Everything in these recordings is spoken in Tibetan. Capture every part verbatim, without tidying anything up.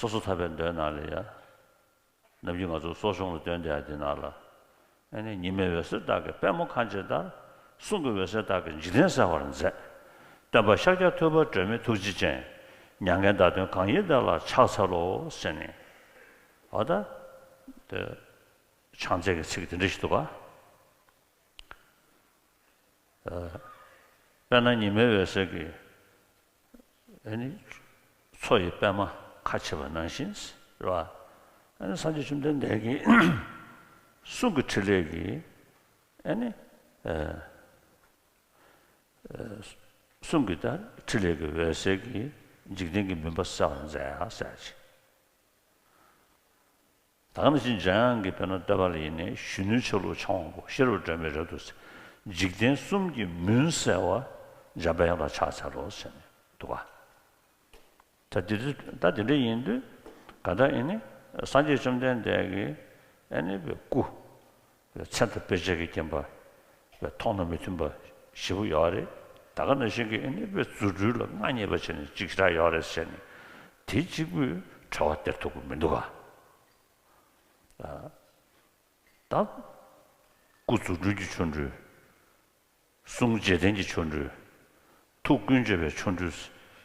སོ་སོ་ཐར་པའི་མདོའི་ནང་ལ་ཡ། ནམ་རྒྱུན་ང་ཚོ་གསོ་སྦྱོང་ལ་འདོན་བསྡད་ཡ་དེ་ནང་ལ། ཨ་ནི་ཉི་མའི་འོད་ཟེར་དག་གིས་པདྨོ་ཁ་འབྱེད་ལྟར། གསུང་གི་འོད་ཟེར་དག་གིས་འཇིག་རྟེན་གསལ་བར་མཛད། སྟོན་པ་ཤཱཀྱ་ཐུབ་པ་སྒྲོན་མེ་ཐུགས་རྗེ་ཅན། མྱ་ངན་འདའ་དོན་གང་ཡིན་དེ་ལ་ཕྱག་འཚལ་ལོ་ཟེར་ནས། འོ་ད། དེ། ཕྱག་འཚལ་གྱི་ཚིག་དེ་འདྲ་ཞིག་འདུག་ག། ཨ། དཔེར་ན་ཉི་མའི་འོད་ཟེར་གྱིས། ཨ་ནི། མཚོ་ཡི་པདྨ་ཁ་ཕྱེ་བ་ནང་བཞིན། རེད་བ། ཨ་ནི་སངས་རྒྱས་བཅོམ་ལྡན་འདས་ཀྱི་གསུང་གི་ཕྲིན་ལས་ཀྱིས། ཨ་ནི། ཨ། ཨ། གསུང་གི་ད་ཕྲིན་ལས་ཀྱི་འོད་ཟེར་གྱིས་འཇིག་རྟེན་གྱི་མུན་པ་བསལ་བར་མཛད་ཡ་ཟེར་ཅིག། ད་ག་ནང་བཞིན་འཇམ་དབྱངས་ཀྱི་དཔེར་ན་བསྟོད་པ་ལ་ཡིན་ནའི། གཞོན་ནུའི་ཆ་ལུགས་འཆང་བ་པོ། ཤེས་རབ་སྒྲོན་མེ་རབ་ཏུ་གསལ། འཇིག་རྟེན་གསུམ་གྱི་མུན་བསལ་བ། འཇམ་དཔལ་དབྱངས་ལ་ཕྱག་འཚལ་ལོ་ཟེར་ནས་འདུག་ག། ད་འདི་འདྲ་ད་འདི་འདྲ་ཡིན་དུས། ག་ད་ཨེ་ནི་སངས་རྒྱས་བཅོམ་ལྡན་འདས་ཀྱི་ཨེ་ནི་བའི་སྐུ། མཚན་དང་དཔེ་བྱད་ཀྱིས་བརྒྱན་པ། བའི་མཐོང་ན་མི་མཐུན་པ་ཞེ་པོ་ཡོད་རེད། ད་ག་ནང་བཞིན་གྱི་ཨེ་ནི་བའི་རྫུ་འཕྲུལ་ལ་མངའ་བརྙེས་པ་བྱས་ནས་ཅིག་ཞེ་དྲག་ཡོད་རེད་ཟེར་ནས། དེ་གཅིག་པུས་གྲོལ་བ་སྟེར་ཐུབ་ཀྱི་མི་འདུག་ག། ད། སྐུ་རྫུ་འཕྲུལ་གྱི་ཆོ་འཕྲུལ། གསུང་བརྗེད་ལྡན་གྱི་ཆོ་འཕྲུལ། ཐུགས་ཀུན་བཅོལ་བའི་ཆོ་འཕྲུལ།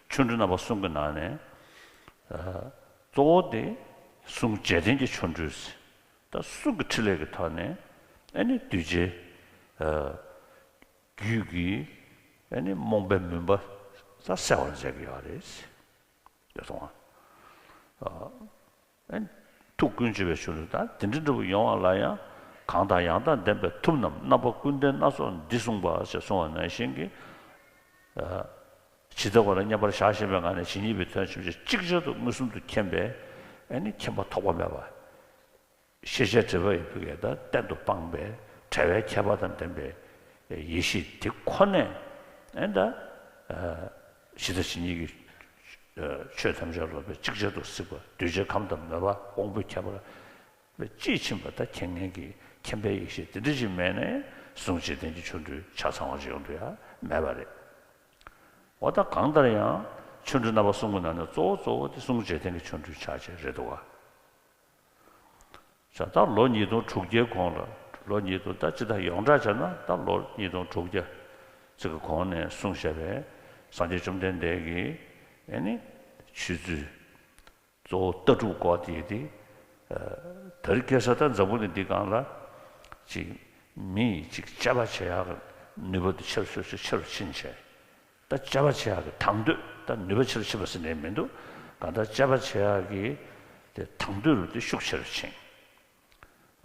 ཆོ་འཕྲུལ་རྣམ་པ་གསུམ་གྱི་ནང་ནས། ཨ། གཙོ་བོ་དེ་གསུང་བརྗེད་ལྡན་གྱི་ཆོ་འཕྲུལ། ད་གསུང་གི་ཕྲིན་ལས་ཀྱི་ཐོག་ནས་ཨ་ནི་གདུལ་བྱའི། ཨ། རྒྱུད་ཀྱི་ཨ་ནི་རྨོངས་པའི་མུན་པ་ད་བསལ་བར་མཛད་ཀྱི་ཡོད་རེད། ཡོད་སོང་ང་། ཨ། ཨ་ནི་ཐུགས་ཀུན་བཅོལ་བའི་ཆོ་འཕྲུལ། ད་དེ་འདྲ་འདྲ་པོ་ཡོང་བ་ལ་ཡང་། གང་དང་ཡང་དག་ལྡན་པའི་ཐུབ་རྣམས། རྣམ་པ་ཀུན་ལྡན་སྣ་ཚོགས་འདི་གསུངས་པ་ཞེས་གསུངས་པ་ནང་བཞིན་གྱི། ཨ། ཇི་ལྟ་བ་ལ་མཉམ་པར་བཞག་བཞིན་པའི་ངང་ནས་ཇི་སྙེད་པའི་དོན་ཐམས་ཅད་ཅིག་ཅར་དུ་མངོན་སུམ་དུ་མཁྱེན་པའི་ཨ་ནི་མཁྱེན་པ་ཐོགས་པ་མེད་པ། ཤེས་བྱའི་སྒྲིབ་པ་ཡི་ཕུག་གེ་ད་གཏན་དུ་སྤངས་པའི་བྲལ་བའི་ཁྱད་པར་དང་ལྡན་པའི་ཡེ་ཤེས་དེ་ཁོ་ནས་ཨེ་ད། ཨ། ཇི་ལྟ་ཇི་སྙེད་ཀྱི་ཆོས་ཐམས་ཅད་རོལ་པས་ཅིག་ཅར་དུ་གཟིགས་པ། གདུལ་བྱའི་ཁམས་དང་མོས་པ་དབང་པོའི་ཁྱད་པར་ལས་དཔྱིས་ཕྱིན་པ་ད་མཁྱེན་མཁན་གྱི་མཁྱེན་པའི་ཡེ་ཤེས་དེ་འདྲ་ཞིག་མེད་ནས་གསུང་བརྗེད་ལྡན་གྱི་ཆོ་འཕྲུལ་ཆ་ཚང་བ་ཞིག་ཡོང་དུ་ཡང་མེད་པ་རེད། འོ་ད་གང་ལྟར་ཡང་ཆོ་འཕྲུལ་རྣམ་པ་གསུམ་གྱི་ནང་ནས་གཙོ་བོ་གཙོ་བོ་དེ་གསུང་བརྗེད་ལྡན་གྱི་ཆོ་འཕྲུལ་ཆགས་ཆེ་རེད་འདུག་བ། ས་ད་ལོ་ཉིས་སྟོང་དྲུག་བརྒྱའི་གོང་ལ། ལོ་ཉིས་སྟོང་ད་ཅི་ད་ཡོངས་གྲགས་བྱས་ན་ད་ལོ་ཉིས་སྟོང་དྲུག་བརྒྱ་ཙམ་གྱི་གོང་ནས་གསུངས་བཞག་པའི་སངས་རྒྱས་བཅོམ་ལྡན་འདས་ཀྱི་ཨེ་ནི་ཆོས་ཚུལ་གཙོ་བོ་ལྟ་གྲུབ་སྐོར་དེ་དེ། ཨ། དེ་རིང་ཁ་སང་ད་འཛམ་བུ་གླིང་འདི་སྒང་ལ་ཅིག་མི་ཡིས་ཅིག་དཔྱད་པ་བྱེད་ཡག་གི་ནུས་པ་དེ་ཆེ་རུ་ཆེ་རུ་ཆེ་རུ་ཕྱིན་བྱས། ད་དཔྱད་པ་བྱེད་ཡག་གི་དང་དོད་ད་ནུས་པ་ཆེ་རུ་ཕྱིན་པ་ཟེར་ནས་མི་འདུག། གང་ལྟར་དཔྱད་པ་བྱེད་ཡག་གི་དེ་དང་དོད་རུ་དེ་ཤུགས་ཆེ་རུ་ཕྱིན།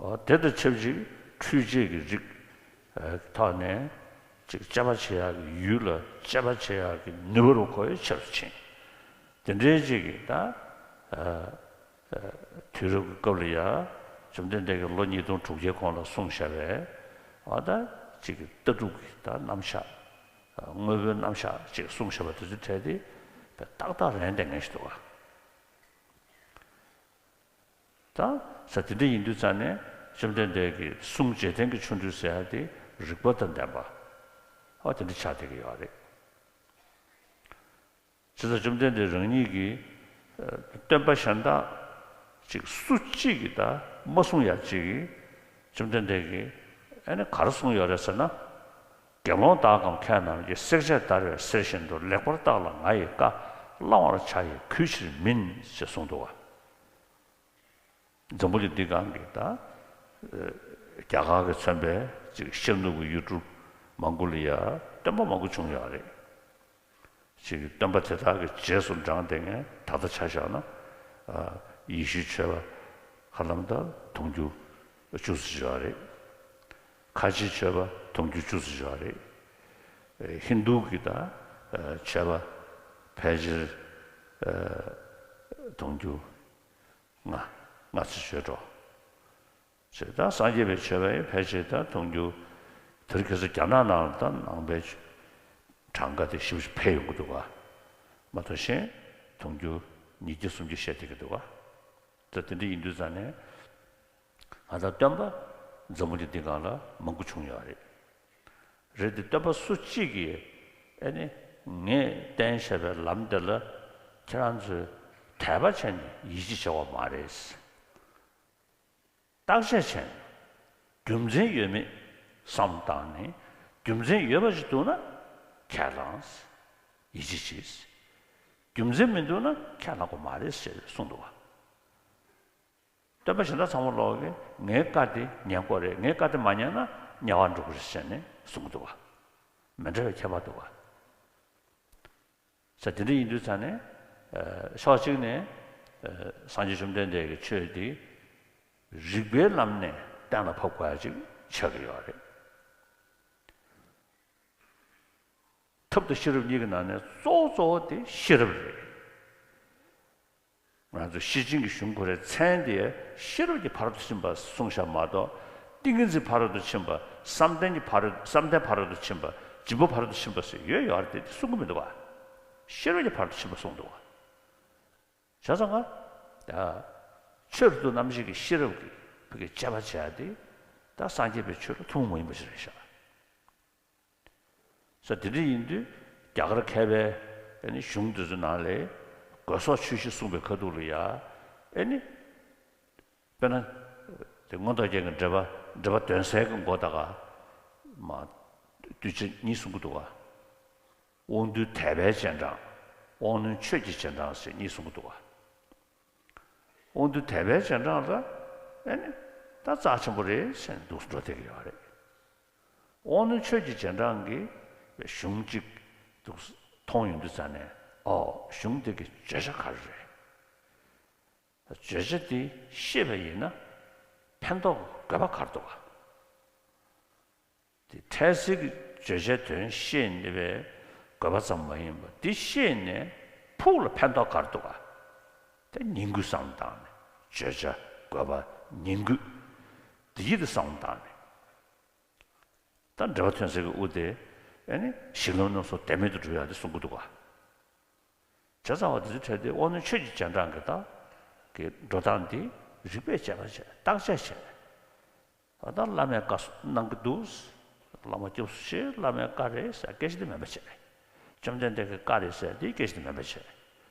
འོ་དེ་དང་ཆབས་ཅིག་འཕྲུལ་ཆས་ཀྱི་རིགས་ཐོག་ནས་ཅིག་དཔྱད་པ་བྱེད་ཡག་གི་ཡུལ་ལ་དཔྱད་པ་བྱེད་ཡག་གི་ནུས་པ་རུ་ཁོ་ཡང་ཆེ་རུ་ཕྱིན། དེ་འདྲའི་ཅིག་གི་ད། ཨ། ཨ། དུས་རབས་ཀྱི་སྐབས་ལ་ཡ། བཅོམ་ལྡན་འདས་ཀྱིས་ལོ་ཉིས་སྟོང་དྲུག་བརྒྱའི་གོང་ལ་གསུངས་བཞག་པའི་འོ་ད་ཅིག་གི་ལྟ་གྲུབ་ཀྱི་ད་རྣམ་གཞག། དངོས་པོའི་རྣམ་གཞག་ཅིག་གསུངས་བཞག་པ་དེ་ཚོའི་གྲས་དེ་ཏག་ཏག་རན་བསྡད་མཁན་ཞིག་འདུག་ག། ད་ས་དེ་འདྲ་ཡིན་དུས་ཙང་ནས་བཅོམ་ལྡན་འདས་ཀྱི་གསུང་བརྗེད་ལྡན་གྱི་ཆོ་འཕྲུལ་ཟེར་ཡ་དེ་རིགས་པ་དང་ལྡན་པ། འོ་དེ་འདྲ་ཆགས་བསྡད་ཀྱི་ཡོད་རེད། བྱས་ཙང་བཅོམ་ལྡན་འདས་རང་ཉིད་ཀྱིས། ཨ། སྟོན་པ་གཞན་དག་ཅིག་སུ་གཅིག་གིས་ད་མ་གསུང་ཡ་གཅིག་གིས་བཅོམ་ལྡན་འདས་ཀྱིས་ཨ་ནི་ག་རེ་གསུངས་ཡོད་རེད་ཟེར་ན། དགེ་སློང་དག་གམ་མཁས་རྣམས་ཀྱིས། བསྲེག་བཅད་བརྡར་བའི་གསེར་བཞིན་དུ། ལེགས་པར་བརྟགས་ལ་ང་ཡི་བཀའ། བླང་བར་བྱ་ཡི་གུས་ཕྱིར་མིན། ཞེས་གསུངས་འདུག་བ། འཛམ་བུ་གླིང་འདི་སྒང་གི་ད། ཨ། རྒྱ་གར་གྱིས་མཚོན་པའི་ཅིག་ཤར་ནུབ་ཀྱི་ཡུལ་གྲུ་མང་པོ་ལ་ཡ་སྟོན་པ་མང་པོ་བྱུང་ཡོད་རེད། ཅིག་སྟོན་པ་དེ་དག་གི་རྗེས་སུ་འབྲངས་བསྡད་མཁན་ད་ལྟ་ཆ་བཞག་ན། ཨ། ཡེ་ཤུའི་ཆོས་པ་ཧ་ལམ་ད་དུང་ཕྱུར་བཅུ་ཙམ་ཡོད་རེད། ཁ་ཆེའི་ཆོས་པ་དུང་ཕྱུར་བཅུ་ཙམ་ཡོད་རེད། ཨ། ཧིན་རྡུ་གི་ད། ཨ། ཆོས་པ་ཕལ་ཆེར། ཨ། དུང་ཕྱུར་ལྔ། ལྔ་ཙམ་ཡོད་འགྲོ། ཅེས་ད་སངས་རྒྱས་པའི་ཆོས་པ་ཡང་ཕལ་ཆེར་ད་དུང་ཕྱུར། དེ་རིང་ཁ་སང་རྒྱ་ནག་ནང་ལ་ད་ནང་པའི་གྲངས་ཀ་དེ་ཞེ་པོ་ཅིག་འཕེལ་ཡོང་གི་འདུག་ག། མ་གཏོགས་གཞན་དུང་ཕྱུར་ཉིས་བརྒྱ་སུམ་བརྒྱ་བཤད་བསྡད་ཀྱི་འདུག་ག། ད་དེ་འདྲ་ཡིན་དུས་ཙང་ནས་ང་ད་སྟོན་པ་འཛམ་བུ་གླིང་འདི་སྒང་ལ་མང་པོ་བྱུང་ཡོད་རེད། རེད་དེ་སྟོན་པ་སུ་གཅིག་གིས་ཨ་ནི་ངས་བསྟན་བཞག་པའི་ལམ་འདི་ལ་ཁྱེད་རང་ཚོས་ དད་པ་བྱས་ནས་ཡིད་ཆེས་བྱ་བ་མ་རེད། བརྟག་དཔྱད་བྱས་ནས་རྒྱུ་མཚན་ཡོད་མེད་བསམ་བཏང་ནས། རྒྱུ་མཚན་ཡོད་པ་ཞིག་འདུག་ན་ཁས་བླངས། ཡིད་ཆེས་བྱེད། རྒྱུ་མཚན་མི་འདུག་ན་ཁས་བླངས་དགོས་མ་རེད་ཅེས་གསུངས་འདུག་བ། སྟོན་པ་གཞན་དག་ཚང་མ་ལོག་གིས་ངའི་བཀའ་དེ་ཉན་དགོས་རེད། ངའི་བཀའ་དེ་མ་ཉན་ན་དམྱལ་བར་འགྲོ་གི་རེད་ཟེར་ནས་གསུངས་འདུག་བ། མི་འདྲ་བའི་ཁྱད་པར་འདུག་བ། ས་དེ་འདྲ་ཡིན་དུས་ཙང་ནས། ཨ། ཕྱོགས་གཅིག་ནས། ཨ། སངས་རྒྱས་བཅོམ་ལྡན་འདས་ཀྱི་ཆོས་འདི་རིགས་པའི་ལམ་ནས་གཏན་ལ་ཕབ་དགོས་ཡ་ཅིག་ཆགས་ཀྱི་ཡོད་རེད། ཐབས་དང་ཤེས་རབ་གཉིས་ཀྱི་ནང་ནས་གཙོ་བོ་གཙོ་བོ་དེ་ཤེས་རབ་རེད། ང་ཚོ་ཤེར་ཕྱིན་གྱི་གཞུང་ཁོ་རའི་མཚན་དེ་ཤེས་རབ་ཀྱི་ཕ་རོལ་ཏུ་ཕྱིན་པ་གསུངས་བཞག་མ་གཏོགས། ཏིང་ངེ་འཛིན་ཕ་རོལ་ཏུ་ཕྱིན་པ། བསམ་གཏན་གྱི་ཕ་རོལ། བསམ་གཏན་ཕ་རོལ་ཏུ་ཕྱིན་པ། འབྱིན་པ་ཕ་རོལ་ཏུ་ཕྱིན་པ་ཟེར་ཡོད་ཡོད་རེད་དེ། དེ་གསུང་གི་མི་འདུག་བ། ཤེས་རབ་ཀྱི་ཕ་རོལ་ཏུ་ཕྱིན་པ་གསུངས་འདུག་བ། བྱས་ཙང་ང་། ད་ཆོས་རབ་ཏུ་རྣམ་འབྱེད་ཀྱི་ཤེས་རབ་ཀྱི་བོད་ཀྱི་དཔྱད་པ་བྱས་ཏེ། ད་སངས་རྒྱས་པའི་ཆོས་ལ་ཐུན་མོང་མ་ཡིན་པ་ཞིག་རེད་ཤག། ས་དེ་འདྲ་ཡིན་དུས་རྒྱ་གར་མཁས་པའི་ཨ་ནི་གཞུང་འདི་ཚོའི་ནང་ལས་དགོས་སོགས་ཆོས་བཞི་གསུངས་པའི་ཁ་ཐུག་ལ་ཡ། ཨ་ནི་དཔེར་ན་དེ་མངོན་རྟོགས་རྒྱན་གྱི་འགྲེལ་པ། འགྲེལ་པ་དོན་གསལ་གྱི་མགོ་ད་ག་མ་གདུལ་བྱ་གཉིས་གསུང་གི་འདུག་ག། དབང་རྟུལ་དད་པའི་རྗེས་འབྲང་། དབང་རྣོན་ཆོས་ཀྱི་རྗེས་འབྲང་ཟེར་གཉིས་གསུང་གི་འདུག་ག། དབང་རྟུལ་དད་པའི་རྗེས་འབྲང་ལ་ཨ་ནི་ད་རྩ་ཆེན་པོ་རེད་ཟེར་ནས་འདུག་འགྲོ་བསྡད་ཀྱི་ཡོད་རེད། དབང་རྣོན་ཆོས་ཀྱི་རྗེས་འབྲང་གི་གཞུང་གཅིག་འདུག་མཐོང་ཡོང་དུས་ཙང་ནས། ཨོ། གཞུང་འདི་གི་བརྗོད་བྱ་ག་རེ་རེད། བརྗོད་བྱ་འདི་ཤེས་པ་ཡིན་ན་ཕན་ཐོགས་དགོས་པ་ག་རེ་འདུག་ག། དེ་འཕྲལ་སེལ་གྱི་བརྗོད་བྱའི་དོན་ཤེས་ནུས་པའི་དགོས་པ་ཙམ་མ་ཡིན་པར། འདི་ཤེས་ནས་ཕུགས་ལ་ཕན་ཐོགས་ག་རེ་འདུག་ག། དེ་ཉིང་དགོས་བསམ་བཏང་ནས། བརྗོད་བྱ་དགོས་པ་ཉིང་དགོས། འདི་ཡིད་དུ་བསམ་བཏང་ནས། ད་འགྲེལ་པ་ཐོན་སའི་དབུ་དེ་ཨ་ནི་གཞི་ལམ་རྣམ་གསུམ་བདེན་མེད་དུ་འགྲོ་ཡ་དེ་གསུང་གི་འདུག་ག། བྱས་ཙང་བ་དེ་ཚོའི་གྲས་དེ་དབང་རྣོན་ཆོས་ཀྱི་རྗེས་འབྲང་གི་ད་གི་འགྲོ་སྟངས་འདི་རིགས་པས་དཔྱད་པ་བྱས། བརྟག་དཔྱད་བྱས། ད་བླ་མས་བཀའ་གནང་གི་འདུག། བླ་མ་སྐྱབས་སུ་མཆི། བླ་མའི་བཀའ་རེད་ཟེར་སྐད་ཆ་དེ་མིན་པ་བྱས། བཅོམ་ལྡན་འདས་ཀྱི་བཀའ་རེད་ཟེར་དེའི་སྐད་ཆ་དེ་མིན་པ་བྱས།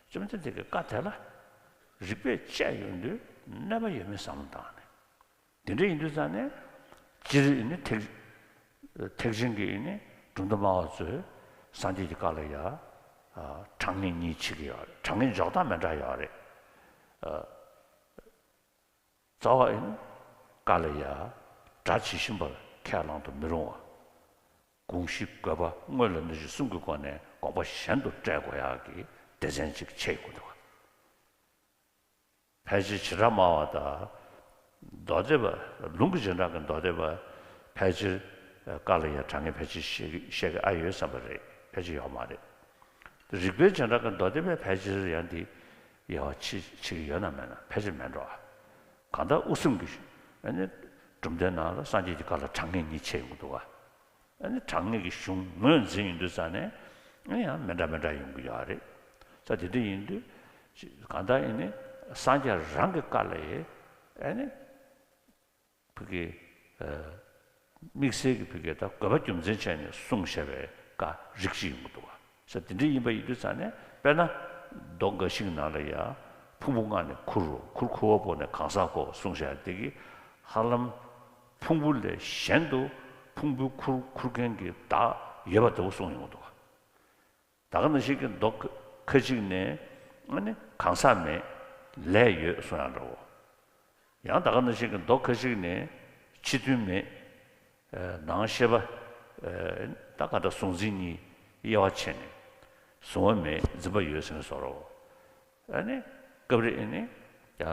བཅོམ་ལྡན་འདས་ཀྱི་བཀའ་དེ་ལ་རིགས་པས་དཔྱད་ཡོང་དུས་གནོད་པ་ཡོད་མེད་བསམ་བློ་བཏང་ནས། དེ་འདྲ་ཡིན་དུས་ཙང་ནས། སྤྱིར་ཨ་ནི་ཐེག་ཐེག་ཆེན་གྱི་ཨ་ནི་གྲུབ་མཐའ་སྨྲ་བ་ཚོས་སངས་རྒྱས་ཀྱི་བཀའ་ལ་ཡ། ཨ། གྲངས་ངེས་གཉིས་ཕྱེ་གི་ཡོད་རེད། གྲངས་ངེས་འཇོག་སྟངས་མི་འདྲ་ཡོད་རེད། ཨ། རྩ་བ་ཨ་ནི་བཀའ་ལ་ཡ་སྒྲ་ཇི་བཞིན་པར་ཁས་བླང་དུ་མི་རུང་བ། དགོངས་གཞི་དགོས་པ་དངོས་ལ་གནས་གཞི་གསུམ་གྱི་སྒོ་ནས་དགོངས་པ་གཞན་དུ་བཀྲལ་དགོས་ཡག་གི་སྡེ་ཚན་གཅིག་ཕྱེ་དགོས་འདུག། ཕལ་ཆེར་བྱེ་བྲག་སྨྲ་བ་དང་། མདོ་སྡེ་པ། ལུང་གི་རྗེས་འབྲང་གི་མདོ་སྡེ་པ་ཕལ་ཆེར་བཀའ་ལ་ཡ་གྲངས་ངེས་ཕལ་ཆེར་བཤད་ཀྱི་བཤད་ཀྱི་ཨ་ཡོད་བསམ་པ་རེད། ཕལ་ཆེར་ཡོད་མ་རེད། རིགས་པའི་རྗེས་འབྲང་གི་མདོ་སྡེ་པས་ཕལ་ཆེར་ཡང་འདི་དབྱེ་བ་ཕྱེ་ཕྱེ་གི་ཡོད་ན་མེད་ན་ཕལ་ཆེར་མེད་འགྲོ། གང་ལྟར་དབུ་གསུམ་གྱི་ཨ་ནི་གྲུབ་མཐའི་ནང་ལ་སངས་རྒྱས་ཀྱི་བཀའ་ལ་གྲངས་ངེས་གཉིས་ཕྱེ་ཡོང་གི་འདུག་ག། ཨ་ནི་གྲངས་ངེས་ཀྱི་གཞུང་ངོས་འཛིན་ཡོང་དུས་ཙང་ནས་ཨ་ནི་ཡང་མི་འདྲ་མི་འདྲ་ཡོང་གི་ཡོད་རེད། ས་དེ་འདྲ་ཡིན་དུས་གང་ལྟར་ཨ་ནི་སངས་རྒྱས་རང་གི་བཀའ་ལ་ཡི་ཨ་ནི་བོད་ཀྱི་ཨ་དམིགས་བསལ་གྱི་བོད་ཀྱི་ད་དགོས་པ་རྒྱུ་མཚན་བྱས་ནས་གསུངས་བཞག་པའི་བཀའ་རིགས་གཅིག་ཡོང་གི་འདུག་ག། ས་དེ་འདྲ་ཡིན་པ་ཡིན་དུས་ཙང་ནས། དཔེར་ན་མདོ་འགའ་ཞིག་ནང་ལ་ཡ། ཕུང་པོ་ལྔ་ནི་ཁུར་རོ། ཁུར་ཁུ་བ་པོ་ནི་གང་ཟག་གོ་གསུངས་བཞག་དེ་གི་ཧ་ལམ་ཕུང་པོ་ལས་གཞན་དུ་ཕུང་པོའི་ཁུར་ཁུར་མཁན་གྱི་བདག་ཡོད་པ་ལྟ་བུ་གསུངས་ཡོང་གི་འདུག་ག། ད་ག་ནང་བཞིན་གྱི་མདོ་ཁ་ཁ་ཅིག་ནས་ཨ་ནི་གང་ཟག་མེད། ལས་ཡོད་གསུང་ཡང་འདྲ་བོ། ཡང་ད་ག་ནང་བཞིན་གྱི་མདོ་ཁ་ཅིག་ནས་ཕྱི་དོན་མེད། ཨ། ནང་ཤེས་པ། ཨ། ད་ག་འདྲ་གཟུང་འཛིན་གཉིས་དབྱེ་བ་ཕྱེ་ནས། གཟུང་བ་མེད། འཛིན་པ་ཡོད་ཟེར་ནས་བཟོ་འདྲ་བོ། ཨ་ནི་སྐབས་རེ་ཨ་ནི་ཡ།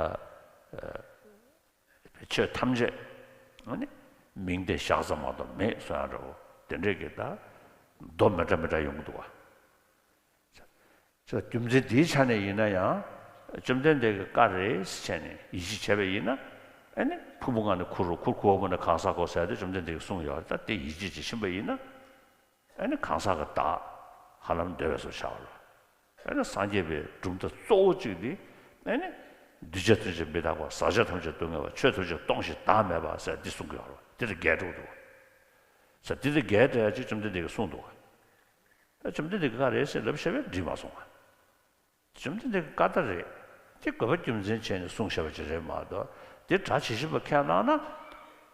ཨ། ཆོས་ཐམས་ཅད་ཨ་ནི་མིང་དེ་བཞག་ཙམ་མ་གཏོགས་མེད་གསུང་ཡང་འདྲ་བོ། དེ་འདྲས་ཀྱི་ད་མདོ་མི་འདྲ་མི་འདྲ་ཡོང་གི་འདུག་བ། ཅེས། རྒྱུ་མཚན་འདིའི་ཆ་ནས་ཡིན་ན་ཡང་། བཅོམ་ལྡན་འདས་ཀྱི་བཀའ་རེད་ཟེར་བྱས་ནས་ཡིད་ཆེས་བྱས་པ་ཡིན་ན། ཨ་ནི་ཕུང་པོ་ལྔ་ནི་ཁུར་རོ། ཁུར་ཁུ་བ་པོ་ནི་གང་ཟག་གོ་ཟེར་ཏེ་བཅོམ་ལྡན་འདས་ཀྱིས་གསུངས་ཡོད་རེད། ད་དེ་ཡིད་ཆེས་བྱེད་བཞིན་པ་ཡིན་ན། ཨ་ནི་གང་ཟག་གི་བདག་ཧ་ལམ་འདོད་པའི་བཟོ་ཆགས་པ་རེད། ཨ་ནི་སངས་རྒྱས་པའི་གྲུབ་མཐའ་གཙོ་བོ་གཅིག་འདི། ཨ་ནི་གདུལ་བྱ་ཐམས་ཅད་མི་རྟག་པ། ཟག་བཅས་ཐམས་ཅད་སྡུག་བསྔལ་བ། ཆོས་ཐམས་ཅད་སྟོང་ཞིང་བདག་མེད་པ་ཟེར་འདི་གསུང་གི་ཡོད་རེད། འདི་ལ་འགལ་འགྲོ་འདུག་ཟེར། འདི་ལ་འགལ་འགྲོ་ཡ་ཅིག་བཅོམ་ལྡན་འདས་ཀྱིས་གསུངས་འདུག་བ། ད་བཅོམ་ལྡན་འདས་ཀྱི་བཀའ་རེད་ཟེར་ལབ་བཤད་པས་འགྲིག་མ་སོང་བ། བཅོམ་ལྡན་འདས་ཀྱི་བཀའ་ལྟར་རེད། དེ་དགོས་པ་རྒྱུ་མཚན་བྱས་ནས་གསུངས་བཞག་པ་ཅིག་རེད་མ་གཏོགས། དེ་སྒྲ་ཇི་བཞིན་པ་ཁས་བླངས་ན།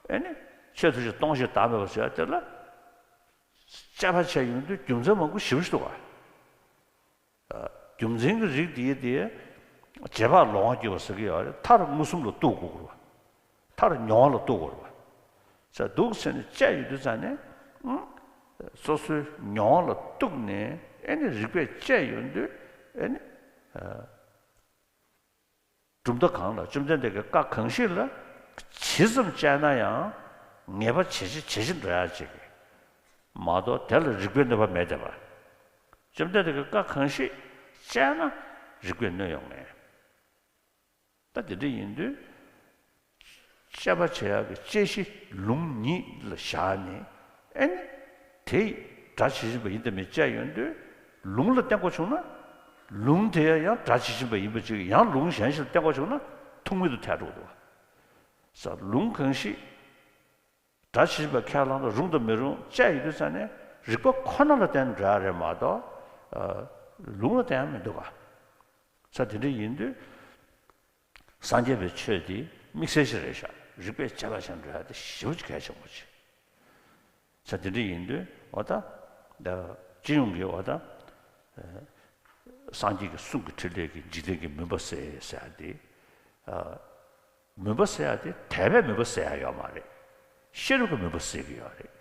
ཨེ་ནི། ཆོས་ཐམས་ཅད་སྟོང་ཞིང་བདག་མེད་པ་ཟེར་ཡ་དེ་ལ། དཔྱད་པ་བྱས་ཡོང་དུས་རྒྱུ་མཚན་མང་པོ་ཞེ་པོ་ཞིག་འདུག་ག་རྒྱུ་མཚན་གྱི་རིགས་དེ་དེ། རྗེས་དཔག་ལོག་པར་གྱུར་པ་ཟེར་གྱི་ཡོད་རེད། མཐར་མངོན་སུམ་ལ་རྟོགས་དགོས་ཀྱི་རེད་པ། མཐར་མྱོང་བ་ལ་རྟོགས་དགོས་རེད་པ། ཟེར་འདུག་ཟེར་ནས་དཔྱད་ཡོང་དུས་ཙང་ནས། ཨང་། སོ་སོའི་མྱོང་བ་ལ་གཏུགས་ནས་ཨེ་ནི་རིགས་པས་དཔྱད་ཡོང་དུས་ཨེ་ནི། གྲུབ་མཐའ་གང་ལ། བཅོམ་ལྡན་འདས་ཀྱི་བཀའ་གང་ཞིག་ལ་ཇི་ཙམ་དཔྱད་ན་ཡང་ངེས་པ་ཇེ་ཆེ་ཇེ་ཆེར་འགྲོ་ཡ་ཅིག་མ་གཏོགས་དེ་ལ་རིགས་པའི་གནོད་པ་མེད་བསྡད་པ། བཅོམ་ལྡན་འདས་ཀྱི་བཀའ་གང་ཞིག་དཔྱད་ན་རིགས་པས་གནོད་ཡོང་ངེས། ད་དེ་འདྲ་ཡིན་དུས། དཔྱད་པ་བྱེད་ཡག་གི་དཔྱད་གཞི་ལུང་ཉིད་ལ་བཞག་ནས། ཨེ་ནི། དེ་སྒྲ་ཇི་བཞིན་པ་ཡིན་དང་མིན་དཔྱད་ཡོང་དུས། ལུང་ལ་བརྟེན་དགོས་བྱུང་ན། ལུང་དེ་ཡང་སྒྲ་ཇི་བཞིན་པ་ཡིན་པ་ཅིག་ཡང་ལུང་གཞན་ཞིག་ལ་བརྟེན་དགོས་བྱུང་ན་ཐུག་མེད་དུ་ཐལ་འགྲོ་གི་འདུག་བ། ས་ལུང་གང་ཞིག་སྒྲ་ཇི་བཞིན་པ་ཁས་བླངས་ན་རུང་དང་མི་རུང་དཔྱད་ཡོང་དུས་ཙང་ནས་རིགས་པ་ཁོ་ན་ལ་བརྟེན་འགྲོ་ཡ་རེད་མ་གཏོགས། ཨ། ལུང་ལ་བརྟེན་ཡ་མི་འདུག་ག་ས་དེ་འདྲ་ཡིན་དུས། སངས་རྒྱས་པའི་ཆོས་དེ་དམིགས་བསལ་ཞིག་རེད་ཤག་རིགས་པས་དཔྱད་པ་བྱས་འགྲོ་ཡ་དེ་ཞེ་པོ་ཅིག་གལ་ཆེན་པོ་ཅིག་ས་དེ་འདྲ་ཡིན་དུས་འོ་ད། ད་སྤྱི་ཡོངས་ཀྱི་འོ་ད། ཨ། སངས་རྒྱས་ཀྱི་གསུང་གི་ཕྲིན་ལས་ཀྱིས་འཇིག་རྟེན་གྱི་མུན་པ་སེལ་ཟེར་ཡ་དེ། ཨ། མུན་པ་སེལ་ཡ་དེ་དད་པས་མུན་པ་སེལ་ཡ་ཡོད་མ་རེད། ཤེས་རབ་ཀྱིས་མུན་པ་སེལ་གྱི་ཡོད་རེད།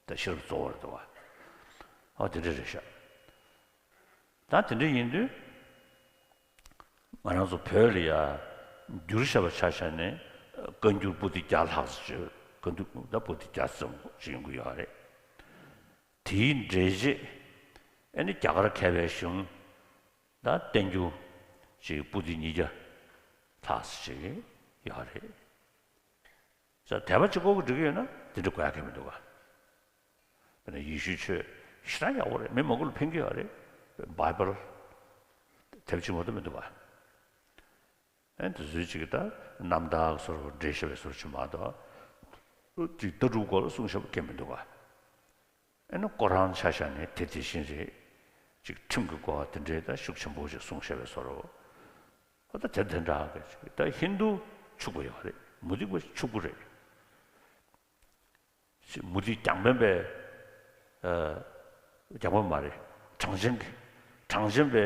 ད་ཤེས་རབ་གཙོ་བོ་རེད་འདུག་བ། འོ་དེ་འདྲ་རེད་ཤག་ད་དེ་འདྲ་ཡིན་དུས། ང་རང་ཚོ་བོད་ལ་ཡ་འགྱུར་བྱས་པ་ཆ་བཞག་ནས་བཀའ་འགྱུར་པོ་ཏི་བརྒྱ་ལྷག་ཙམ་ཅིག་བཀའ་འགྱུར་ད་པོ་ཏི་བརྒྱ་ཙམ་ཅིག་ཡོང་གི་ཡོད་རེད། དེའི་འགྲེལ་བྱེད་ཨ་ནི་རྒྱ་གར་མཁས་པའི་གཞུང་ད་བསྟན་འགྱུར་ཅིག་པོ་ཏི་ཉིས་བརྒྱ་ལྷག་ཙམ་ཅིག་ཡོད་རེད། ས་དད་པ་གཅིག་པོ་གིས་འགྲིག་གི་ཡོད་ན་དེ་འདྲ་དགོས་ཡ་གང་ཡང་མི་འདུག་ག་དཔེར་ན་ཡེ་ཤུའི་ཆོས་ཞེ་དྲག་ཡག་པོ་རེད། མི་མང་པོ་ལ་ཕན་གྱི་ཡོད་རེད། བྷའི་བལ་དེབ་ཆེན་མོ་དེ་མི་འདུག་ག་ཨེ་དེ་ཚོའི་གཅིག་གི་ད་རྣམ་ཐར་སོགས་འགྲེལ་བཤད་པའི་སོར་ཆུད་མ་གཏོགས། གཅིག་ལྟ་གྲུབ་སྐོར་ལ་གསུངས་བཞག་པ་གང་ཡང་མི་འདུག་ག་ཨེ་ནི་ཁོ་རང་ཆ་བཞག་ནས་དེ་དེ་བཞིན་རེད། གཅིག་ཁྲིམས་ཀྱི་སྐོར་དེ་འདྲའི་ད་ཤུགས་ཆེན་པོ་ཞིག་གསུངས་བཞག་པའི་སོར། ཨ་ད་དེ་དེ་འདྲ་གི་ད་ཧིན་རྡུ་ཕྱུག་པོ་ཡོད་རེད། མུ་སྟེགས་པ་ཕྱུག་པོ་རེད། མུ་སྟེགས་རྒྱང་འཕེན་པའི། ཨ། རྒྱང་འཕེན་མ་རེད། གྲངས་ཅན་གྱི། གྲངས་ཅན་པའི་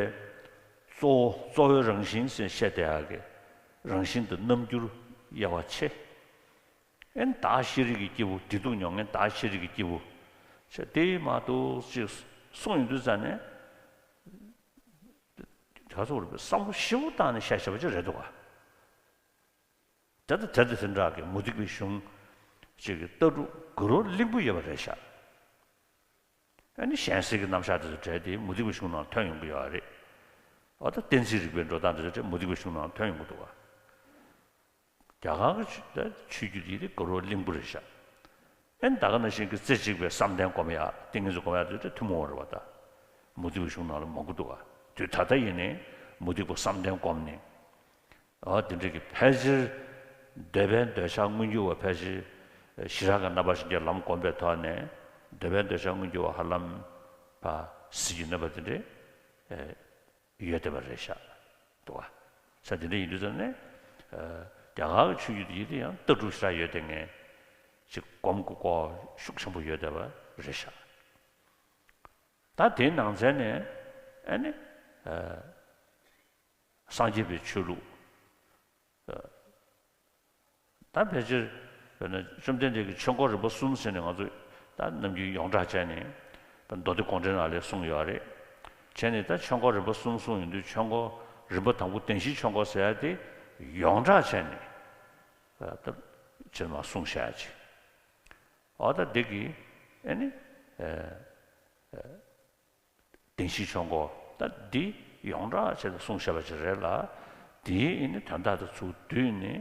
གཙོ་བོ་གཙོ་བོའི་རང་བཞིན་ཟེར་བཤད་བསྡད་ཡག་གི། རང་བཞིན་དུ་རྣམ་འགྱུར་དབྱེ་བ་ཕྱེ། ཨེ་ནི་བདག་ཤེས་རིག་གི་སྐྱེས་བུ། བདེ་སྡུག་མྱོང་མཁན་བདག་ཤེས་རིག་གི་སྐྱེས་བུ། ཟེར་དེ་མ་གཏོགས་ཅིག་གསུངས་ཡོང་དུས་ཙང་ནས། ག་ཚོད་རེད་པས། བསམ་བློ་ཞིབ་པོ་བཏང་ནས་བཤད་བཞག་པ་ཅིག་རེད་འདུག་ག་དེ་ལྟ་དེ་ལྟ་དེ་འདྲ་གི་མུ་སྟེགས་པའི་གཞུང་ཅིག་གི་ལྟ་གྲུབ་གུ་རུ་གླིང་བུ་ཡོད་པ་རེད་ཤག་ཨ་ནི་གཞན་སེལ་གྱི་རྣམ་གཞག་དེ་ཚོ་གྲས་དེ་མུ་སྟེགས་པའི་གཞུང་ནང་ཐོན་ཡོང་གི་ཡོད་རེད། འོ་ད་གཏན་ཚིགས་རིག་པའི་འགྲོ་སྟངས་དེ་ཚོ་གྲས་མུ་སྟེགས་པའི་གཞུང་ནང་ཐོན་ཡོང་གི་འདུག་ག་རྒྱ་གར་གྱི་ཆོས་ད་ཆོས་བརྒྱུད་དེ་དེ་གུ་རུ་གླིང་བུ་རེད་ཤག་ཨེ་ནི་ད་ག་ནང་བཞིན་གྱི་རྩེ་གཅིག་པའི་བསམ་གཏན་སྒོམ་ཡག་ཏིང་ངེ་འཛིན་སྒོམ་ཡག་དེ་ཚོ་ཐུན་མོང་བ་རེད་པ། ད་མུ་སྟེགས་པའི་གཞུང་ནང་ལ་མང་པོ་འདུག་ག་དུས་ད་ལྟ་ཡིན་ནའི་མུ་སྟེགས་པ་བསམ་གཏན་སྒོམ་ནས། འོ་དེ་འདྲ་གི་ཕལ་ཆེར་འདོད་པའི་འདོད་ཆགས་མངོན་གྱུར་བ་ཕལ་ཆེར་ཞི་རགས་ཀྱི་རྣམ་པ་བཞིན་གྱི་ལམ་བསྒོམས་པའི་ཐོག་ནས་འདོད་པའི་འདོད་ཆགས་མངོན་གྱུར་བ་ཧ་ལམ་ཕར་ཟད་ཀྱི་གནས་པ་དེ་འདྲ་ཡོད་བསྡད་པ་རེད་ཤག་འདུག་ག་ས་དེ་འདྲ་ཡིན་དུས་ཙང་ནས། རྒྱ་གར་གྱི་ཆོས་བརྒྱུད་དེ་ཡིན་དུས་ཡང་ལྟ་གྲུབ་ཞེ་དྲག་ཡོད་བསྡད་མཁན་ཅིག་སྒོམ་དགོས་སྐོར་ཤུགས་ཆེན་པོ་ཡོད་བསྡད་པ་རེད་ཤག་ད་དེའི་ནང་ཚན་ནས་ཨ་ནི། ཨ། སངས་རྒྱས་པའི་ཆོས་ལུགས། ཨ། ད་ཕལ་ཆེར་དཔེར་ན་བཅོམ་ལྡན་འདས་ཀྱིས་ཆོས་འཁོར་རིམ་པ་གསུམ་ཟེར་ནས་ང་ཚོས་ད་ནམ་རྒྱུན་ཡོངས་གྲགས་བྱས་ནས་མདོ་སྡེ་དགོངས་འགྲེལ་ནང་ལ་གསུངས་ཡོད་རེད། བྱས་ནས་ད་ཆོས་འཁོར་རིམ་པ་གསུམ་གསུངས་ཡོང་དུས་ཆོས་འཁོར་རིམ་པ་དང་པོ་བདེན་བཞིའི་ཆོས་འཁོར་ཟེར་ཡ་དེ་ཡོངས་གྲགས་བྱས་ནས་ད་ཕྱི་མ་གསུངས་བཞག་ཡ་ཅིག་འོ་ད་འདི་གི་ཨ་ནི། ཨ། བདེན་བཞིའི་ཆོས་འཁོར་ད་འདི་ཡོངས་གྲགས་བྱས་ནས་གསུངས་བཞག་པ་ཅིག་རེད་ལ། དེའི་ཨ་ནི་དོན་དག་དེ་ཚུར་བསྡུས་ནས། ཨ།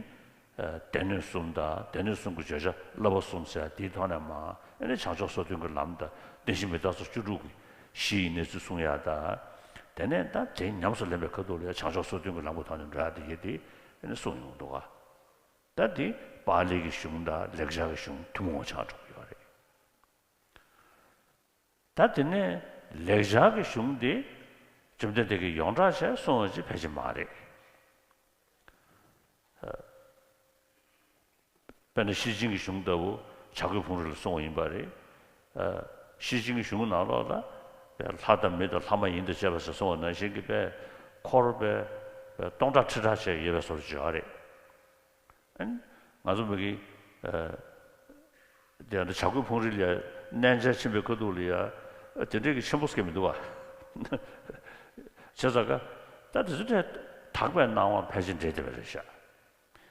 སྡེ་སྣོད་གསུམ་དང་སྡེ་སྣོད་གསུམ་གྱི་བརྗོད་བྱ་བསླབ་པ་གསུམ་ཟེར་དེའི་ཐོག་ནས་མར་ཨ་ནི་བྱང་ཕྱོགས་སོ་བདུན་གྱི་ལམ་དང་བདེན་བཞི་མི་རྟག་སོགས་བཅུ་དྲུག་གི་གཞི་ཡི་གནས་ཚུལ་གསུང་ཡག་དང་། དེ་ནས་ད་དེ་ཉམས་སུ་ལེན་པའི་ཁ་ཐུག་ལ་བྱང་ཕྱོགས་སོ་བདུན་གྱི་ལམ་གྱི་ཐོག་ནས་འགྲོ་ཡག་དེ་ཡི་དེ་ཨ་ནི་གསུངས་ཡོང་འདུག་ག་ད་དེ་པཱ་ལི་གི་གཞུང་དང་ལེགས་སྦྱར་གྱི་གཞུང་ཐུན་མོང་བ་ཆགས་འགྲོ་གི་ཡོད་རེད། ད་དེ་ནས་ལེགས་སྦྱར་གྱི་གཞུང་དེ་བཅོམ་ལྡན་འདས་ཀྱིས་ཡོངས་གྲགས་བྱས་གསུངས་པ་ཅིག་ཕལ་ཆེར་མ་རེད། དཔེར་ན་ཤེར་ཕྱིན་གྱི་གཞུང་ལྟ་བུ་བྱ་རྒོད་ཕུང་རི་ལ་གསུངས་པ་ཡིན་པ་རེད། ཨ། ཤེར་ཕྱིན་གྱི་གཞུང་ནང་ལོགས་ལ་ལྷ་དང་མི་དང་ལྷ་མ་ཡིན་དང་བཅས་པ་ཟེར་གསུངས་པ་ནང་བཞིན་གྱི་དཔེ་འཁོར་དཔེ་སྟོང་ཕྲག་ཁྲི་ཕྲག་བྱས་ཡོད་པའི་བཟོ་འདྲ་བརྗོད་ཡ་རེད། ཨ་ནི་ང་ཚོ་མི་གི་ཨ། དེ་ཡང་བྱ་རྒོད་ཕུང་རི་ལ་ཡ་གནས་མཇལ་ཕྱིན་པའི་ཁ་ཐུག་ལ་ཡ་དེ་འདྲའི་གི་ཆེན་པོ་ཟེར་གྱི་མི་འདུག་བ། བྱས་ཙང་ཀ་ད་དེ་ཚོ་དེ་དག་པའི་སྣང་བ་ཕལ་ཆེར་འདྲེས་བསྡད་པ་རེད་ཤག་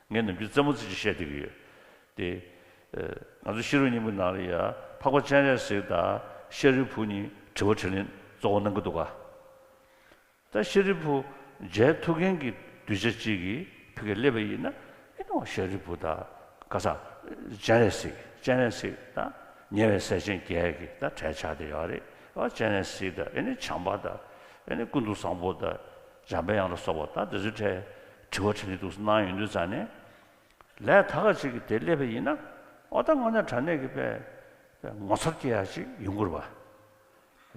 ངས་ནམ་རྒྱུན་རྩེད་མོ་རྩེ་ཅིག་བཤད་བསྡད་ཀྱི་ཡོད། དེ་ཨ། ང་ཚོ་ཤེས་རབ་སྙིང་པོའི་ནང་ལ་ཡ་འཕགས་པ་སྤྱན་རས་གཟིགས་དང་ཤཱ་རིའི་བུ་གཉིས་དྲི་བ་དྲིས་ལན་གཙོ་བོ་གནང་གི་འདུག་ག་ད་ཤཱ་རིའི་བུ་མཇལ་ཐུབ་མཁན་གྱི་གདུལ་བྱ་གཅིག་གིས་ཕ་གིར་སླེབས་པ་ཡིན་ན། ཨེ་ནི་ཤཱ་རིའི་བུ་དང་ག་ས་སྤྱན་རས་གཟིགས། སྤྱན་རས་གཟིགས་དང་ཉེ་བའི་སྲས་ཆེན་བརྒྱད་ཀྱི་ད་གྲལ་ཆགས་བསྡད་ཡོད་རེད། ཨ། སྤྱན་རས་གཟིགས་དང་ཨེ་ནི་བྱམས་པ་དང་ཨེ་ནི་ཀུན་ཏུ་བཟང་པོ་དང་འཇམ་པའི་དབྱངས་ལ་སོགས་པ་ད་དེ་ཚོའི་གྲས་དྲི་བ་དྲིས་ལན་འདུག་སེ་གནང་ཡོང་དུས་ཙང་ནས། ལས་ད་ག་ཅིག་གིས་དེ་སླེབས་པ་ཡིན་ན། ཨོ་ད་དངོས་གནས་དྲང་གནས་ཀྱི་དཔེ་ངོ་མཚར་སྐྱེ་ཡ་ཅིག་ཡོང་གི་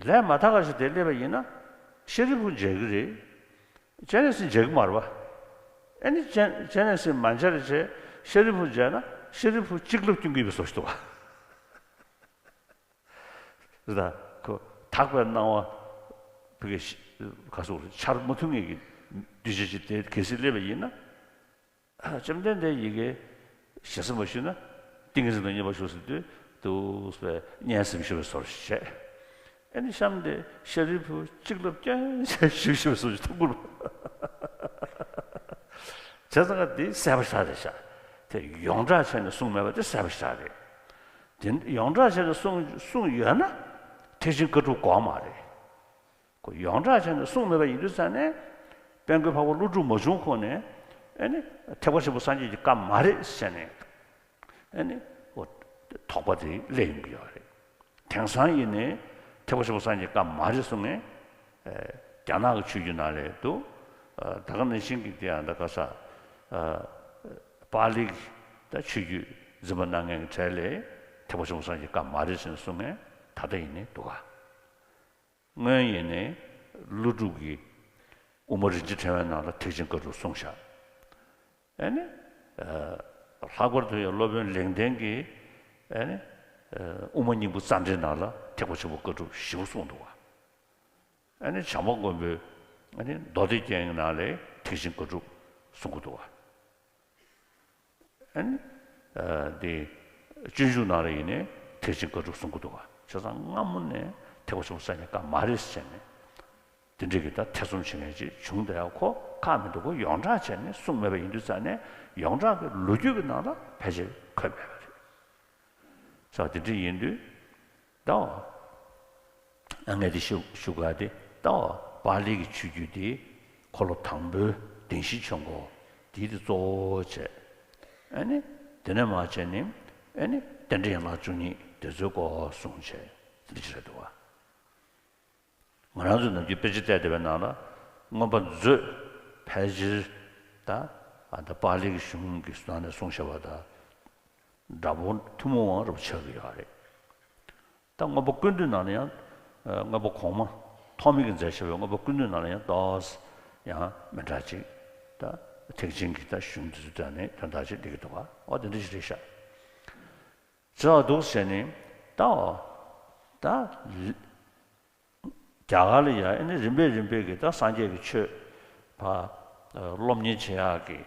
རེད་བ། ལས་མ་ད་ག་ཅིག་དེ་སླེབས་པ་ཡིན་ན་ཤཱ་རིའི་བུ་མཇལ་གི་རེད། སྤྱན་རས་གཟིགས་མཇལ་གི་མ་རེད་བ། ཨེ་ནི་སྤྱན་སྤྱན་རས་གཟིགས་མ་མཇལ་བྱས་ཤཱ་རིའི་བུ་མཇལ་ན་ཤཱ་རིའི་བུ་གཅིག་ལབ་སྐྱོན་གྱི་ཡོད་པའི་བཟོ་ཞིག་འདུག་བ། རེད་ད། ཁོ་དག་པའི་སྣང་བ་ཕ་གི་ག་སོགས་འཆར་མ་ཐུབ་མཁན་གྱི་གདུལ་བྱ་ཅིག་དེ་གལ་སྲིད་སླེབས་པ་ཡིན་ན། ཨ། བཅོམ་ལྡན་འདས་ཡི་གེ་ཞེ་ས་མ་ཞུས་ན་ཏིང་ངེ་འཛིན་དང་མཉམ་པར་བཞུགས་ཟེར་དུས་འདུག་སེ་སྙན་སེམས་ཞུ་བའི་བཟོ་འདྲ་ཞིག་བྱས། ཨ་ནི་གཤམ་དེ་ཤཱ་རིའི་བུ་གཅིག་ལབ་སྐྱོན་བྱས་ཞུ་ཞུ་བའི་བཟོ་འདྲ་ཞིག་མཐོང་གི་རེད། བྱས་ཙང་ཀ་དེ་གསལ་པོ་ཞེ་དྲག་རེད་ཤག་དེ་ཡོངས་གྲགས་བྱས་ནས་གསུངས་མེད་པ་དེ་གསལ་པོ་ཞེ་དྲག་རེད། དེ་ཡོངས་གྲགས་བྱས་ནས་གསུངས་གསུངས་ཡོད་ན་ཐེག་ཆེན་བཀའ་སྒྲུབ་དགོས་མ་རེད། ཁོ་ཡོངས་གྲགས་བྱས་ནས་གསུངས་མེད་པ་ཡིན་དུས་ཙང་ནས། དཔལ་མགོན་འཕགས་པ་ཀླུ་སྒྲུབ་མ་བྱུང་གོང་ནས། ཨེ་ནི་ཐེག་པ་ཆེན་པོ་སངས་རྒྱས་ཀྱི་བཀའ་མ་རེད་ཟེར་ནས། ཨེ་ནི་འོ་དོགས་པ་དེ་སླེབས་ཡོང་གི་ཡོད་རེད། དེང་སང་ཡིན་ནའི་ཐེག་པ་ཆེན་པོ་སངས་རྒྱས་ཀྱི་བཀའ་མ་རེད་གསུང་མཁན། ཨེ། རྒྱ་ནག་གི་ཆོས་བརྒྱུད་ནང་ལ་འདུག་ཨ། ད་ག་ནང་བཞིན་གྱི་དེ་ཡང་ད་ག་ས། ཨ། པཱ་ལི་གི་ད་ཆོས་བརྒྱུད་འཛིན་པ་གནང་མཁན་གྱི་གྲས་ལ་ཐེག་པ་ཆེན་པོ་སངས་རྒྱས་ཀྱི་བཀའ་མ་རེད་ཟེར་ནས་གསུང་མཁན་ད་ལྟ་ཡིན་ནའི་འདུག་ག་སྔོན་ཡིན་ནའི་ཀླུ་སྒྲུབ་ཀྱིས་དབུ་མ་རིན་ཆེན་ཕྲེང་བའི་ནང་ལ་ཐེག་ཆེན་བཀའ་སྒྲུབ་གསུངས་བཞག་ཨེ་ནི། ཨ། ལྷག་པར་དུ་ཡང་སློབ་དཔོན་ལེགས་ལྡན་གྱིས་ཨེ་ནི། ཨ། དབུ་མ་སྙིང་པོ་རྩ་འགྲེལ་ནང་ལ་ཐེག་པ་ཆེན་པོ་བཀའ་སྒྲུབ་ཞེ་པོ་གསུངས་འདུག་བ། ཨེ་ནི་བྱམས་པ་མགོན་པོས་ཨེ་ནི་མདོ་སྡེ་རྒྱན་གྱི་ནང་ལ་ཐེག་ཆེན་བཀའ་སྒྲུབ་གསུང་གི་འདུག་བ། ཨ་ནི། ཨ། དེ་སྤྱོད་འཇུག་ནང་ལ་ཡིན་ནའི་ཐེག་ཆེན་བཀའ་སྒྲུབ་གསུང་གི་འདུག་བ། བྱས་ཙང་སྔ་མོ་ནས་ཐེག་པ་ཆེན་པོ་སངས་རྒྱས་བཀའ་མ་རེད་ཟེར་ནས། དེ་འདྲ་གི་ད་ཐེ་ཚོམ་བྱེད་མཁན་ཅིག་བྱུང་བསྡད་ཡ་ཁོ་ཁག་མི་འདུག་ཁོ་ཡོངས་གྲགས་བྱས་ནས་གསུངས་མེད་པ་ཡིན་དུས་ཙང་ནས་ཡོངས་གྲགས་ཀྱི་ལོ་རྒྱུས་ཀྱི་ནང་ལ་ཕལ་ཆེར་འཁོད་མེད་པ་རེད། ས་དེ་འདྲ་ཡིན་དུས། ད་འོ། ཨ། ངས་དེ་ཞུ་ཞུ་ག་དེ་ད་འོ་པཱ་ལི་གི་ཆོས་བརྒྱུད་དེ་འཁོར་ལོ་དང་པོའི་བདེན་བཞིའི་ཆོས་འཁོར་དེ་དེ་གཙོ་བོ་བྱས། ཨ་ནི་དེ་ནས་མར་བྱས་ནས་ཨ་ནི་རྟེན་འབྲེལ་ཡན་ལག་བཅུ་གཉིས་དེ་ཚོའི་སྐོར་གསུངས་བྱས་དེ་འདྲ་ཞིག་རེད་འདུག་བ། ང་རང་ཚོས་ནམ་རྒྱུན་དཔེ་ཆ་བལྟས་བསྡད་པའི་ནང་ལ་མངོན་པ་མཛོད་ཕལ་ཆེར་ད་ཨ་ད་པཱ་ལི་གི་གཞུང་གི་ནང་ནས་གསུངས་བཞག་པ་དང་འདྲ་པོ་ཐུན་མོང་བ་རུ་ཆགས་ཀྱི་ཡོད་རེད། ད་མངོན་པ་ཀུན་བཏུས་ནང་ལ་ཡང་། ཨ། མངོན་པ་གོང་མ་ཐོགས་མེད་ཀྱིས་མཛད་བཞག་པའི་མངོན་པ་ཀུན་བཏུས་ནང་ལ་ཡང་ཏོག་ཙམ་ཡང་མི་འདྲ་ཅིག་ད་ཐེག་ཆེན་གྱི་ད་གཞུང་དེ་ཚོ་དང་ནི་དོན་དག་ཅིག་སླེབས་ཀྱི་འདུག་ག་འོ་དེ་འདྲ་ཞིག་རེད་ཤག་བྱས་པ་འདུག་ཟེར་ནས་ད་འོ་ད་རྒྱ་གར་ལ་ཡ་ཨེ་ནི་རིམ་པས་རིམ་པས་ཀྱི་ད་སངས་རྒྱས་ཀྱི་ཆོས་ཕར་སློབ་གཉེར་བྱེད་ཡག་གི་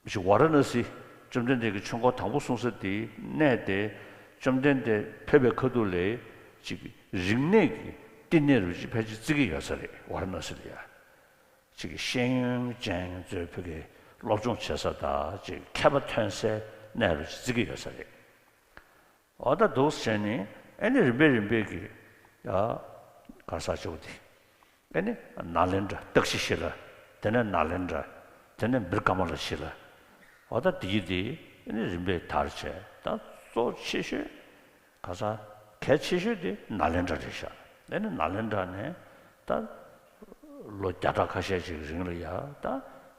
ཅིག་ཝཱ་ར་ཎ་སི་བཅོམ་ལྡན་འདས་ཀྱི་ཆོས་འཁོར་དང་པོ་གསུང་ས་དེའི་གནས་དེ་བཅོམ་ལྡན་འདས་ཕེབས་པའི་ཁ་ཐུག་ལ་ཅིག་རིག་གནས་ཀྱི་བསྟི་གནས་རུ་ཅིག་ཕལ་ཆེར་བརྩི་གི་ཡོད་ས་རེད། ཝཱ་ར་ཎ་སི་ལ་ཡ་ཅིག་ཤེས་ཡོན་ཅན་ཚོས་ཕ་གི་སློབ་སྦྱོང་བྱེད་ས་དང་ཅིག་མཁས་པ་ཐོན་སའི་གནས་རུ་ཅིག་བརྩི་གི་ཡོད་ས་རེད། འོ་ད་འདུག་སེ་བྱས་ནས་ཨེ་ནི་རིམ་པས་རིམ་པས་ཀྱི་ཡ་ག་ས་ཆེ་བོ་དེ་ཨེ་ནི་ནཱ་ལེནྡྲ་ཏཀ་ཤི་ཤི་ལ། དེ་ནས་ནཱ་ལེནྡྲ། དེ་ནས་བིར་ཀ་མ་ལ་ཤི་ལ། འོ་ད་དེ་ཡི་དེ་ཨེ་ནི་རིམ་པས་དར་བྱས་ད་གཙོ་ཆེ་ཤོས་ག་ས་གལ་ཆེ་ཤོས་དེ་ནཱ་ལེནྡྲ་རེད་ཤག་ཨེ་ནི་ནཱ་ལེནྡྲ་ནས་ད་ལོ་བརྒྱ་ཕྲག་ཁ་ཤས་ཤིག་རིང་ལ་ཡ་ད་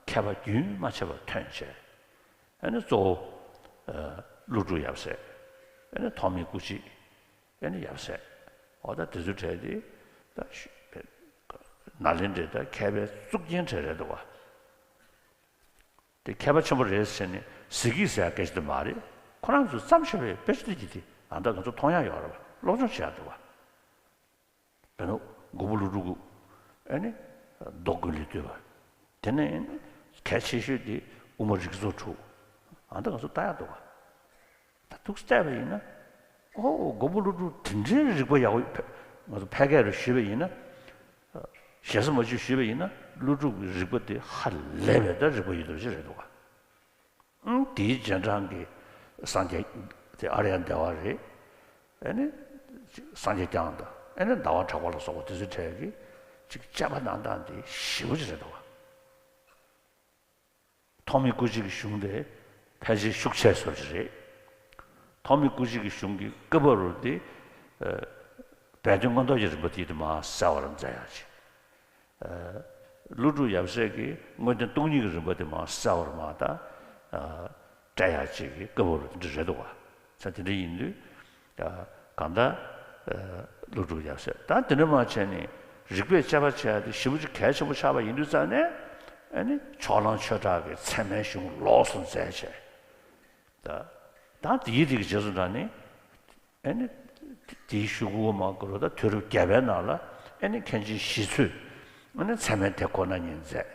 མཁས་པ་རྒྱུན་མ་ཆད་པར་ཐོན་བྱས། ཨ་ནི་གཙོ་བོ་ཨ་ཀླུ་སྒྲུབ་ཡབ་སྲས། ཨ་ནི་ཐོགས་མེད་སྐུ་མཆེད། ཨ་ནི་ཡབ་སྲས། འོ་ད་དེ་ཚོའི་གྲས་དེ་ད་ཤི་ནཱ་ལེནྡྲའི་ད་མཁས་པའི་གཙུག་རྒྱན་གྲས་རེད་འདུག་བ། དེ་མཁས་པ་ཆེན་པོ་རེད་ཟེར་ནས་གཟིགས་ཀྱིས་ཟེར་ཡ་སྐད་ཆ་དེ་མ་རེད། ཁོ་རང་ཚོས་བརྩམས་བཞག་པའི་དཔེ་ཆ་དེ་གྱིས་དེ་ད་ལྟ་ང་ཚོ་མཐོང་ཡ་ཡོད་རེད་པ། སློབ་སྦྱོང་བྱེད་ཡ་འདུག་པ། དཔེར་ན་མགོན་པོ་ཀླུ་སྒྲུབ་ཀྱི་ཨ་ནི་རྡོ་བརྐོས་ལས་བཏུས་པ། དེ་ནས་ཨ་ནི་གལ་ཆེ་ཤོས་དེ་དབུ་མ་རིགས་ཚོགས་དྲུག། ཨ་ད་ང་ཚོ་ལྟ་ཡ་འདུག་པ། ད་ཐུགས་བལྟས་པ་ཡིན་ན། ཨོ་མགོན་པོ་ཀླུ་སྒྲུབ་དེ་འདྲའི་རིག་པ་ཡག་པོ་ཕ- ང་ཚོ་ཕལ་སྐད་རུ་ཞུས་པ་ཡིན་ན། ཞེ་ས་མ་ཞུས་ཞུས་པ་ཡིན་ན་ཀླུ་སྒྲུབ་ཀྱི་རིག་པ་དེ་ཧ་ལས་པའི་ད་རིག་པ་ཡོད་མདོག་ཅིག་རེད་འདུག་པ། ཨང་དེའི་རྗེས་འབྲང་གི་སངས་རྒྱས་དེ་ཨཱརྱ་དེ་ཝ་རེད། ཨ་ནི་སངས་རྒྱས་བསྐྱངས་དང་ཨ་ནི་ཟླ་བ་གྲགས་པ་ལ་སོགས་པ་དེ་ཚོའི་གྲས་ཀྱི་ཅིག་དཔྱད་པ་གནང་སྟངས་དེ་ཞེ་པོ་ཅིག་རེད་འདུག་པ། ཐོགས་མེད་སྐུ་མཆེད་ཀྱི་གཞུང་དེ་ཕལ་ཆེར་ཤུགས་ཆེ་བཟོ་གི་རེད། ཐོགས་མེད་སྐུ་མཆེད་ཀྱི་གཞུང་གི་ཀ་བ་རུ་དེ། ཨ། སྦས་དོན་མངོན་རྟོགས་ཀྱི་རིམ་པ་དེ་དེ་མར་གསལ་བར་མཛད་ཡག་ཅིག། ཨ། ཀླུ་སྒྲུབ་ཡབ་སྲས་ཀྱི་དངོས་བསྟན་སྟོང་ཉིད་ཀྱི་རིམ་པ་དེ་མར་གསལ་བར་མར་ད། ཨ། སྤྲད་ཡག་ཅིག་གི་ཀ་བ་རུ་དེ་འདྲ་རེད་འདུག་པ། ས་དེ་འདྲ་ཡིན་དུས། ཨ། གང་ལྟར། ཨ། ཀླུ་སྒྲུབ་ཡབ་སྲས་ད་དེ་འདྲ་མ་བྱས་ནས་རིག་པས་དཔྱད་པ་བྱས་ཏེ་ཞེ་པོ་ཅིག་གལ་ཆེན་པོ་ཆགས་པ་ཡིན་དུས་ཙང་ནས། ཨ་ནི་ཕྱོགས་གླང་ཆོས་གྲགས་ཀྱི་ཚད་མའི་གཞུང་ལོགས་སུ་མཛད་བྱས། ད་ད་དེའི་རིགས་རྗེས་སུ་འབྲང་ནས། ཨ་ནི་དེའི་གཞུག་གུ་མ་གུ་རུ་ད་དུས་རབས་བརྒྱད་པའི་ནང་ལ་ཨ་ནི་མཁན་ཆེན་ཞི་འཚོས་ཨ་ནི་ཚད་མའི་དེབ་ཁོ་ན་ཉིད་མཛད།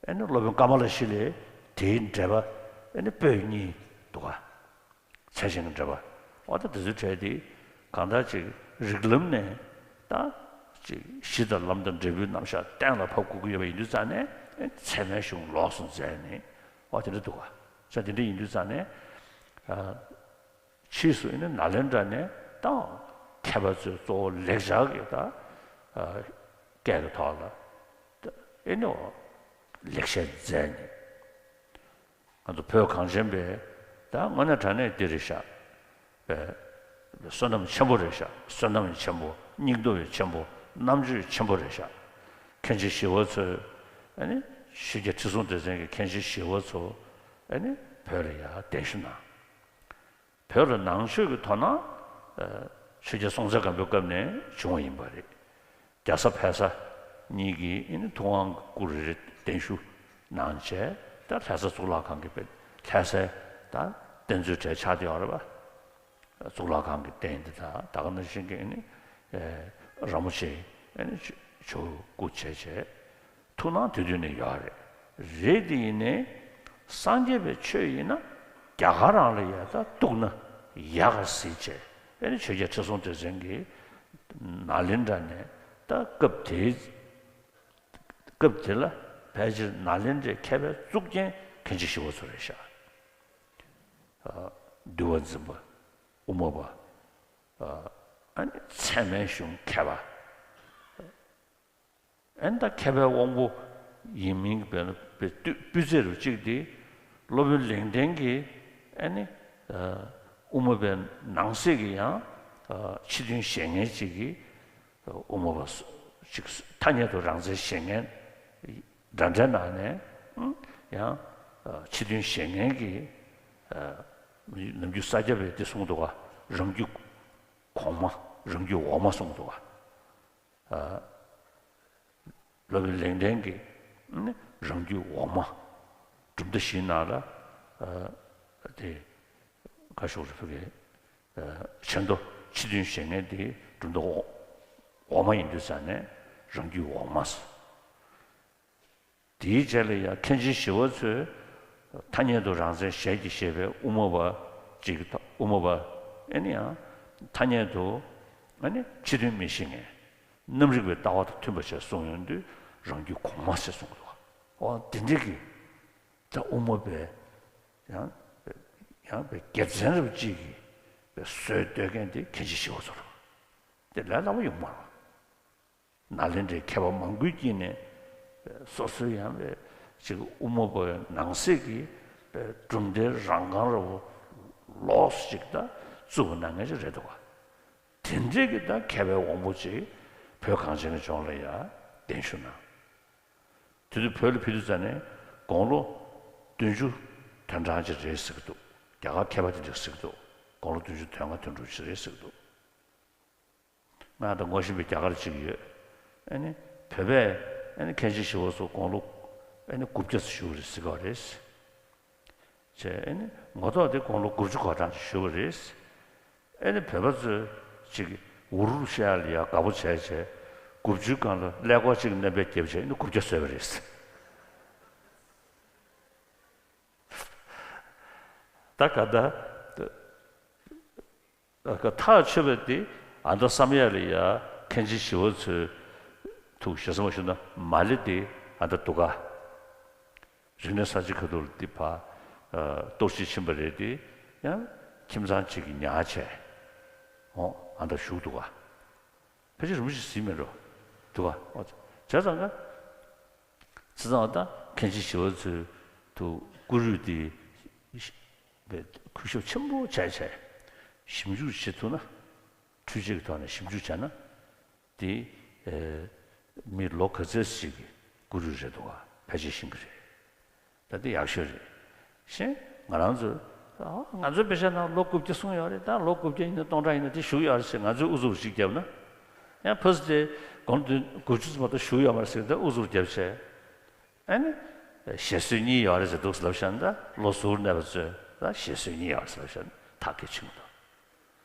ཨ་ནི་སློབ་དཔོན་ཀ་མ་ལ་ཤཱི་ལས་དེའི་འགྲེལ་པ་ཨ་ནི་པོད་གཉིས་འདུག་ག། ཚད་ཆེན་གྱི་འགྲེལ་པ། འོ་ད་དེ་ཚོའི་གྲས་དེ་གང་ལྟར་ཅིག་རིགས་ལམ་ནས་ད་ཅིག་གཞི་དང་ལམ་དང་འབྲས་བུའི་རྣམ་གཞག་གཏན་ལ་ཕབ་དགོས་ཀྱི་ཡོད་པ་ཡིན་དུས་ཙང་ནས་ཚད་མའི་གཞུང་ལོགས་སུ་མཛད་ནས། འོ་དེ་འདྲ་འདུག་ག། ས་དེ་འདྲ་ཡིན་དུས་ཙང་ནས། ཨ། ཕྱིས་སུ་ཨ་ནི་ནཱ་ལེནྡྲ་ནས་ད་མཁས་པ་ཚོས་གཙོ་བོ་ལེགས་སྦྱར་གྱི་ད། ཨ། སྐད་ཀྱི་ཐོག་ལ་ད་ཨ་ནི་འོ་ལེགས་བཤད་མཛད་ནས། ང་ཚོ་བོད་གངས་ཅན་པའི་ད་དངོས་གནས་དྲང་གནས་འདི་རེད་ཤག་པས། བསོད་ནམས་ཆེན་པོ་རེད་ཤག། བསོད་ནམས་ཆེན་པོ། སྙིང་སྟོབས་ཆེན་པོ། རྣམ་དཔྱོད་ཆེན་པོ་རེད་ཤག། མཁན་ཆེན་ཞི་བ་འཚོས་ཨ་ནི་ཆོས་རྒྱལ་ཁྲི་སྲོང་ལྡེ་བཙན་གྱི་མཁན་ཆེན་ཞི་བ་འཚོ་ཨ་ནི་བོད་ལ་ཡར་གདན་ཞུ་གནང་། བོད་ལ་ནང་ཆོས་ཀྱི་དོ་སྣང་། ཨ། ཆོས་རྒྱལ་སྲོང་བཙན་སྒམ་པོའི་སྐབས་ནས་བྱུང་བ་ཡིན་པ་རེད། རྒྱ་བཟའ་བལ་བཟའ་གཉིས་ཀྱིས་ཨ་ནི་ཐུབ་དབང་གི་སྐུ་རེ་རེ་གདན་ཞུ་གནང་བྱས། ད་ལྷ་ས་གཙུག་ལག་ཁང་གི་དཔེ་ལྷ་སའི་ད་རྟེན་མཛོད་གྲས་ཆགས་བསྡད་ཡོད་རེད་པ། གཙུག་ལག་ཁང་གི་རྟེན་འདི་དང་ད་ག་ནང་བཞིན་གྱི་ཨ་ནི་ཨེ་རིན་པོ་ཆེ་ཨ་ནི་ཇོ་བོའི་སྐུ་བྱས་བྱས། ཐུགས་སྣང་དེ་དུས་ནས་ཡོད་རེད། རེད་དེ་ཡིན་ནའི་སངས་རྒྱས་པའི་ཆོས་ཡིན་ན་རྒྱ་གར་རང་ལ་ཡ་ད་གཏུགས་ན་ཡག་ག་གཟིགས་བྱས། ཨ་ནི་ཆོས་རྒྱལ་ཁྲི་སྲོང་ལྡེ་བཙན་གྱིས་ནཱ་ལེནྡྲ་ནས་ད་སྐབས་དེའི་སྐབས་དེ་ལ་ཕལ་ཆེར་ནཱ་ལེནྡྲའི་མཁས་པའི་གཙུག་རྒྱན་མཁན་ཆེན་ཞི་བ་འཚོ་རེད་ཤག། ཨ། འདུལ་བ་འཛིན་པ། དབུ་མ་པ། ཨ། ཨ་ནི་ཚད་མའི་གཞུང་མཁས་པ། ཨ་ནི་ད་མཁས་པའི་དབང་པོ་ཡིན་མིན་གྱི་དཔེར་ན་དཔེ་སྤུས་ཚད་རུ་གཅིག་དེ། སློབ་དཔོན་ལེགས་ལྡན་གྱིས་ཨ་ནི། ཨ། དབུ་མ་པའི་ནང་གསེས་ཀྱི་ཡང་། ཨ། ཕྱི་དོན་བཞེད་མཁན་གཅིག་གིས། དབུ་མ་པ་ཅིག་ཐ་སྙད་དུ་རང་མཚན་བཞེད་མཁན་འདྲ་འདྲའི་ནང་ནས། ཨང་། ཡང་། ཨ། ཕྱི་དོན་བཞེད་མཁན་གྱིས། ཨ། ནམ་རྒྱུན་ས་སྐྱ་པས་འདི་གསུངས་འདུག་ག། རང་རྒྱུད་གོང་མ། རང་རྒྱུད་འོག་མ་གསུངས་འདུག་ག། ཨ། སློབ་དཔོན་ལེགས་ལྡན་གྱིས་ནི་རང་རྒྱུད་འོག་མ། གྲུབ་མཐའ་བཞིའི་ནང་ལ། ཨ། དེ་ག་ཞོག་རེ་ཕུ་གེ། ཨ། ཆེ་མདོ་ཕྱི་དོན་བཞེད་མཁན་དེ་གྲུབ་མཐའ་འོག་འོག་མ་ཡིན་དུས་ཙང་ནས་རང་རྒྱུད་འོག་མ་ཟེར། དེའི་རྗེས་ལ་ཡང་མཁན་ཆེན་ཞི་བ་འཚོས་ཐ་སྙད་དུ་རང་མཚན་ཞལ་གྱིས་བཞེས་པའི་དབུ་མ་པ་ཅིག་དབུ་མ་པ་ཨ་ནི་ཡང་ཐ་སྙད་དུ་ཨ་ནི་ཕྱི་དོན་མི་ཤེས་མཁན། རྣམ་རིག་པའི་ལྟ་བ་དང་མཐུན་པ་ཞེས་གསུངས་ཡོང་དུས་རང་རྒྱུད་གོང་མ་ཞེས་གསུངས་འདུག། འོ་དེ་འདྲ་གི་ད་དབུ་མ་པའི་ཡང་ཡང་པའི་རྒྱལ་མཚན་རབ་ཅིག་གིས་པའི་སྲོལ་གཏོད་མཁན་དེ་མཁན་ཆེན་ཞི་བ་འཚོ་རེད། དེ་ལས་སླ་པོ་ཡོང་མ་རེད། ནཱ་ལེནྡྲའི་མཁས་པ་མང་པོའི་དཀྱིལ་ནས་སོ་སོའི་ཡང་པའི་ཅིག་དབུ་མ་པའི་ནང་གསེས་ཀྱི་པའི་གྲུབ་མཐའི་རང་རྐང་ར་བོ་ལོགས་སུ་ཅིག་ད་བཙུགས་པ་གནང་མཁན་ཅིག་རེད་འདུག་ག། དེ་འདྲའི་གི་ད་མཁས་པའི་དབང་པོ་ཅིག་བོད་གངས་ཅན་གྱི་ལྗོངས་ལ་ཡ་གདན་ཞུ་གནང་། དེ་དུས་བོད་ལ་ཕེབས་དུས་ཙ་ནས་དགུང་ལོ་བདུན་ཅུ་དོན་གྲངས་ཅིག་རེད་ཟེར་གི་འདུག། རྒྱ་གར་མཁས་པ་དེ་འདྲ་ཟེར་གི་འདུག། དགུང་ལོ་བདུན་ཅུ་དོན་ལྔ་དོན་དྲུག་ཅིག་རེད་ཟེར་གི་འདུག། ང་དང་ངོ་ཤེས་པའི་རྒྱ་གར་ཅིག་ཡོད། ཨ་ནི་བོད་པས་ཨ་ནི་མཁན་ཆེན་ཞི་བ་འཚོ་དགུང་ལོ་ཨ་ནི་དགུ་བརྒྱ་ཙམ་བཞུགས་རེད་ཟེར་གི་རེད། བྱས། ཨེ་ནི་ངོ་ཐོག་དེ་དགུང་ལོ་དགུ་བཅུ་གོ་གྲངས་ཅིག་བཞུགས་པ་རེད། ཨེ་ནི་བོད་པ་ཚོས་ཅིག་འུར་བཤད་ལ་ཡ་དགའ་པོ་བྱས་བྱས། དགུ་བཅུའི་སྒང་ལ་ཀླད་ཀོར་གཅིག་སྣོན་པས་བརྒྱབ་བྱས། ཨེ་ནི་དགུ་བརྒྱ་བཟོས་པ་རེད། ད་ག་ད། ཐག་ཆོད་པ་དེ་ཨ་མདོ་བསམ་ཡས་ལ་ཡ་མཁན་ཆེན་ཞི་བ་འཚོའི་ཐུགས་ཞེ་ས་མ་ཞུ་ན་མ་ལེ་དེ་ཨ་མདོ་འདུག་ག་རིག་གནས་གསར་བརྗེ་ཁ་ཐུག་ལ་དེ་ཕར་གཏོར་བཤིག་ཕྱིན་པ་རེད་དེ། ཡང་ཁྱིམ་ཚང་གཅིག་གིས་ཉར་བྱས། འོ་ཨ་མདོ་བཞུགས་འདུག་ག་ཕལ་ཆེར་རིན་པོ་ཆེ་གཟིགས་མེད་འགྲོ་འདུག་ག་འོ་བྱས་ཙང་ཀ་བྱས་ཙང་ད་མཁན་ཆེན་ཞི་བ་འཚོའི་ཐུགས་སྐུ་རུས་དེ་གུས་ཞབས་ཆེན་པོ་བྱས་བྱས། ཞིབ་འཇུག་བྱེད་ཐུབ་ན། འཕྲུལ་ཆས་ཀྱི་ཐོག་ནས་ཞིབ་འཇུག་བྱས་ན། དེ་ཨེ་མི་ལོ་ག་ཚོད་ཅིག་གི་སྐུ་རུས་རེད་འདུག་ག་ཕལ་ཆེར་ཤེས་ཀྱི་རེད། ད་དེ་ཡག་ཤོས་རེད། གཞན་ང་རང་ཚོ་ཨ་ང་ཚོའི་དཔེ་ཆ་ནང་ལོ་དགུ་བརྒྱ་གསུངས་ཡོད་རེད། ད་ལོ་དགུ་བརྒྱ་ཡིན་ན་སྟོང་ཕྲག་ཡིན་ན་དེ་བཞུགས་ཡོད་རེད་ཟེར་ང་ཚོས་ཨུ་ཚུགས་ཤིག་བརྒྱབ་ན། ཡང་ཕ་སི་དེ་དགུང་དུ་དགུ་བཅུ་ཙམ་མ་གཏོགས་བཞུགས་ཡོད་མ་རེད་ཟེར་ད་ཨུ་ཚུགས་བརྒྱབ་བྱས། ཨ་ནི་ཞལ་གསོ་གཉིས་ཡོད་རེད་ཟེར་འདུག་ལབ་བཞག་ན། ད་ལོ་ཟུར་གནས་པ་ཚོས་ད་ཞལ་གསོ་གཉིས་ཡོད་རེད་ཟེར་ལབ་བཞག་ན་ཐག་གིས་ཆོད་མི་